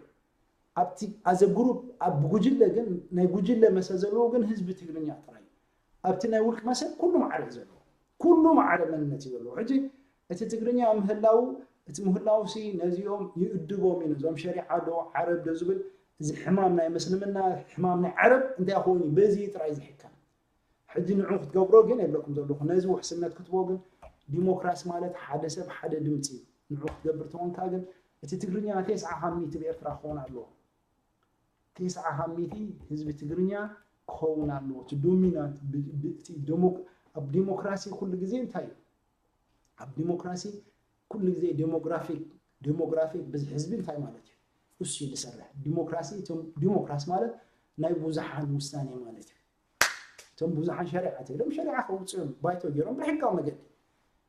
ኣብቲ ኣዘ ግሩፕ ኣብ ጉጅለ ግን ናይ ጉጅለ መሰል ዘለዎ ግን ህዝቢ ትግርኛ ጥራይ እዩ። ኣብቲ ናይ ውልቂ መሰል ኩሉ ማዕረ እዩ ዘለዎ። ኩሉ ማዕረ መንነት እዩ ዘለዎ። ሕጂ እቲ ትግርኛ ምህላው እቲ ምህላው ሲ ነዚኦም ይእድቦም እዩ ነዞም ሸሪዓ ዶ ዓረብ ዶ ዝብል እዚ ሕማም ናይ ምስልምና ሕማም ናይ ዓረብ እንታይ ኮይኑ በዚ ጥራይ ዝሕከም ሕጂ ንዑ ክትገብሮ ግን የብለኩም ዘለኹ ነዚ ውሕስነት ክትቦ ግን ዲሞክራሲ ማለት ሓደ ሰብ ሓደ ድምፂ እዩ ንዑ ክትገብር ተኾንካ ግን እቲ ትግርኛ ተስዓ ካብ ሚእቲ ብኤርትራ ክኾን ኣለዎ ተስዓ ካብ ሚእቲ ህዝቢ ትግርኛ ክኸውን ኣለዎ እቲ ዶሚናንት ኣብ ዲሞክራሲ ኩሉ ግዜ እንታይ እዩ ኣብ ዲሞክራሲ ኩሉ ግዜ ዴሞግራፊክ ዴሞግራፊክ ብዝሒ ህዝቢ እንታይ ማለት እዩ እሱ እዩ ዝሰርሕ ዲሞክራሲ እቶም ዲሞክራሲ ማለት ናይ ብዙሓን ውሳኔ ማለት እዩ እቶም ብዙሓን ሸሪዓ ተይሎም ሸሪዓ ከውፅኦም ባይቶ ገይሮም ብሕጋዊ መገዲ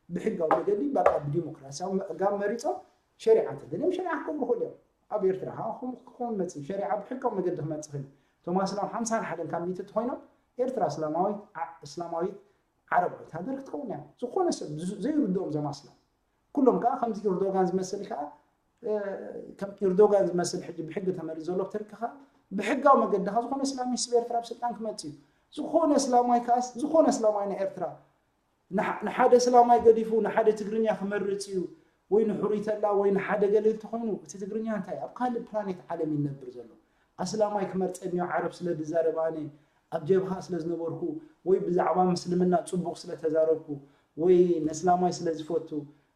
ብሕጋዊ መገዲ በቃ ብዲሞክራሲያዊ ኣጋም መሪፆም ሸሪዓ እንተደልዮም ሸሪዓ ክገብሩ ክእሉ እዮም ኣብ ኤርትራ ከዓ ክኾን መፅእ ሸሪዓ ብሕጋዊ መገዲ ክመፅእ ክእል እቶም ኣስላም ሓምሳን ሓደን ካብ ሚእቲ እንተኮይኖም ኤርትራ እስላማዊት እስላማዊት ዓረባዊት ሃገር ክትከውን እያ ዝኾነ ሰብ ዘይርድኦም ዘማስላ ኩሎም ከዓ ከምዚ ኤርዶጋን ዝመስል ከዓ ከም ኤርዶጋን ዝመስል ሕጂ ብሕጊ ተመሪፅ ዘሎ ክትርኢ ከ ብሕጋዊ መገዲ ከ ዝኾነ እስላሚስት ኣብ ኤርትራ ኣብ ስልጣን ክመፅእ እዩ ዝኾነ እስላማይ ከዓስ ዝኾነ እስላማይ ናይ ኤርትራ ንሓደ እስላማይ ገዲፉ ንሓደ ትግርኛ ክመርፅ እዩ ወይ ንሕሩይ ተላ ወይ ንሓደ ገለ እንተኮይኑ እቲ ትግርኛ እንታይ ኣብ ካልእ ፕላኔት ዓለም ይነብር ዘሎ ኣስላማይ ክመርፀኒ እዩ ዓረብ ስለ ዝዛረብ ኣነ ኣብ ጀብሃ ስለ ዝነበርኩ ወይ ብዛዕባ ምስልምና ፅቡቕ ስለ ተዛረብኩ ወይ ነስላማይ ስለ ዝፈቱ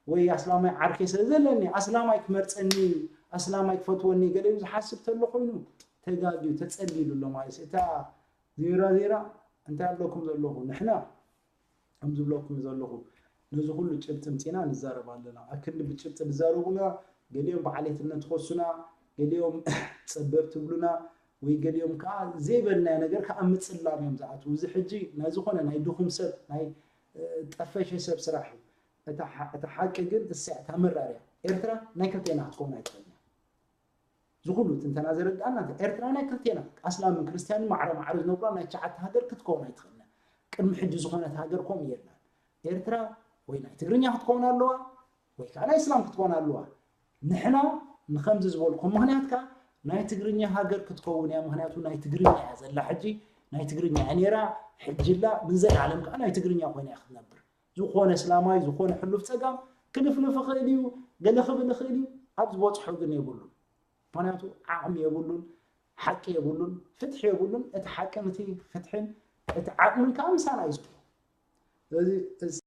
ወይ ኣስላማይ ዓርከይ ስለ ዘለኒ ኣስላማይ ክመርፀኒ እዩ ኣስላማይ ክፈትወኒ ገለ እዩ ዝሓስብ ተሎ ኮይኑ ተጋግዩ ተፀሊሉ ኣሎ ማለት እዩ እታ ዜራ ዜራ እንታይ ኣለኩም ዘለኹ ንሕና ከም ዝብለኩም ዘለኹ ነዚ ኩሉ ጭብጢ ምፂና ንዛረብ ኣለና ኣክንዲ ብጭብጢ ዝዛረቡና ገሊኦም ብዓሌትነት ትኸሱና ገሊኦም ፀበብ ትብሉና ወይ ገሊኦም ከዓ ዘይበልናዮ ነገር ከዓ ምፅላም እዮም ዝኣትዉ እዚ ሕጂ ናይ ዝኾነ ናይ ድኹም ሰብ ናይ ጠፈሸ ሰብ ስራሕ እዩ እቲ ሓቂ ግን እሳ እታ መራር እያ ኤርትራ ናይ ክልቴና ክትከውን ኣይትኽእልን እያ ዝኹሉ ትንተና ዘረድኣና ኤርትራ ናይ ክልቴና ኣስላምን ክርስትያንን ማዕረ ማዕረ ዝነብራ ናይ ትሽዓተ ሃገር ክትከውን ኣይትኽእልን ቅድሚ ሕጂ ዝኾነት ሃገር ከምኡ የላን ኤርትራ ወይ ናይ ትግርኛ ክትከውን ኣለዋ ወይ ከዓ ናይ እስላም ክትኮን ኣለዋ ንሕና ንከምዚ ዝበልኩም ምክንያት ከዓ ናይ ትግርኛ ሃገር ክትከውን እያ ምክንያቱ ናይ ትግርኛ እያ ዘላ ሕጂ ናይ ትግርኛ እያ ነይራ ሕጂ ላ ንዘለዓለም ከዓ ናይ ትግርኛ ኮይና እያ ክትነብር ዝኾነ እስላማይ ዝኾነ ሕሉፍ ፀጋም ክልፍልፍ ይኽእል እዩ ገለ ክብል ይኽእል እዩ ኣብ ዝበፅሖ ግን የብሉን ምክንያቱ ዓቕሚ የብሉን ሓቂ የብሉን ፍትሒ የብሉን እቲ ሓቅን እቲ ፍትሕን እቲ ዓቕምን ከዓ ምሳና እዩ ዘሎ ስለዚ እዚ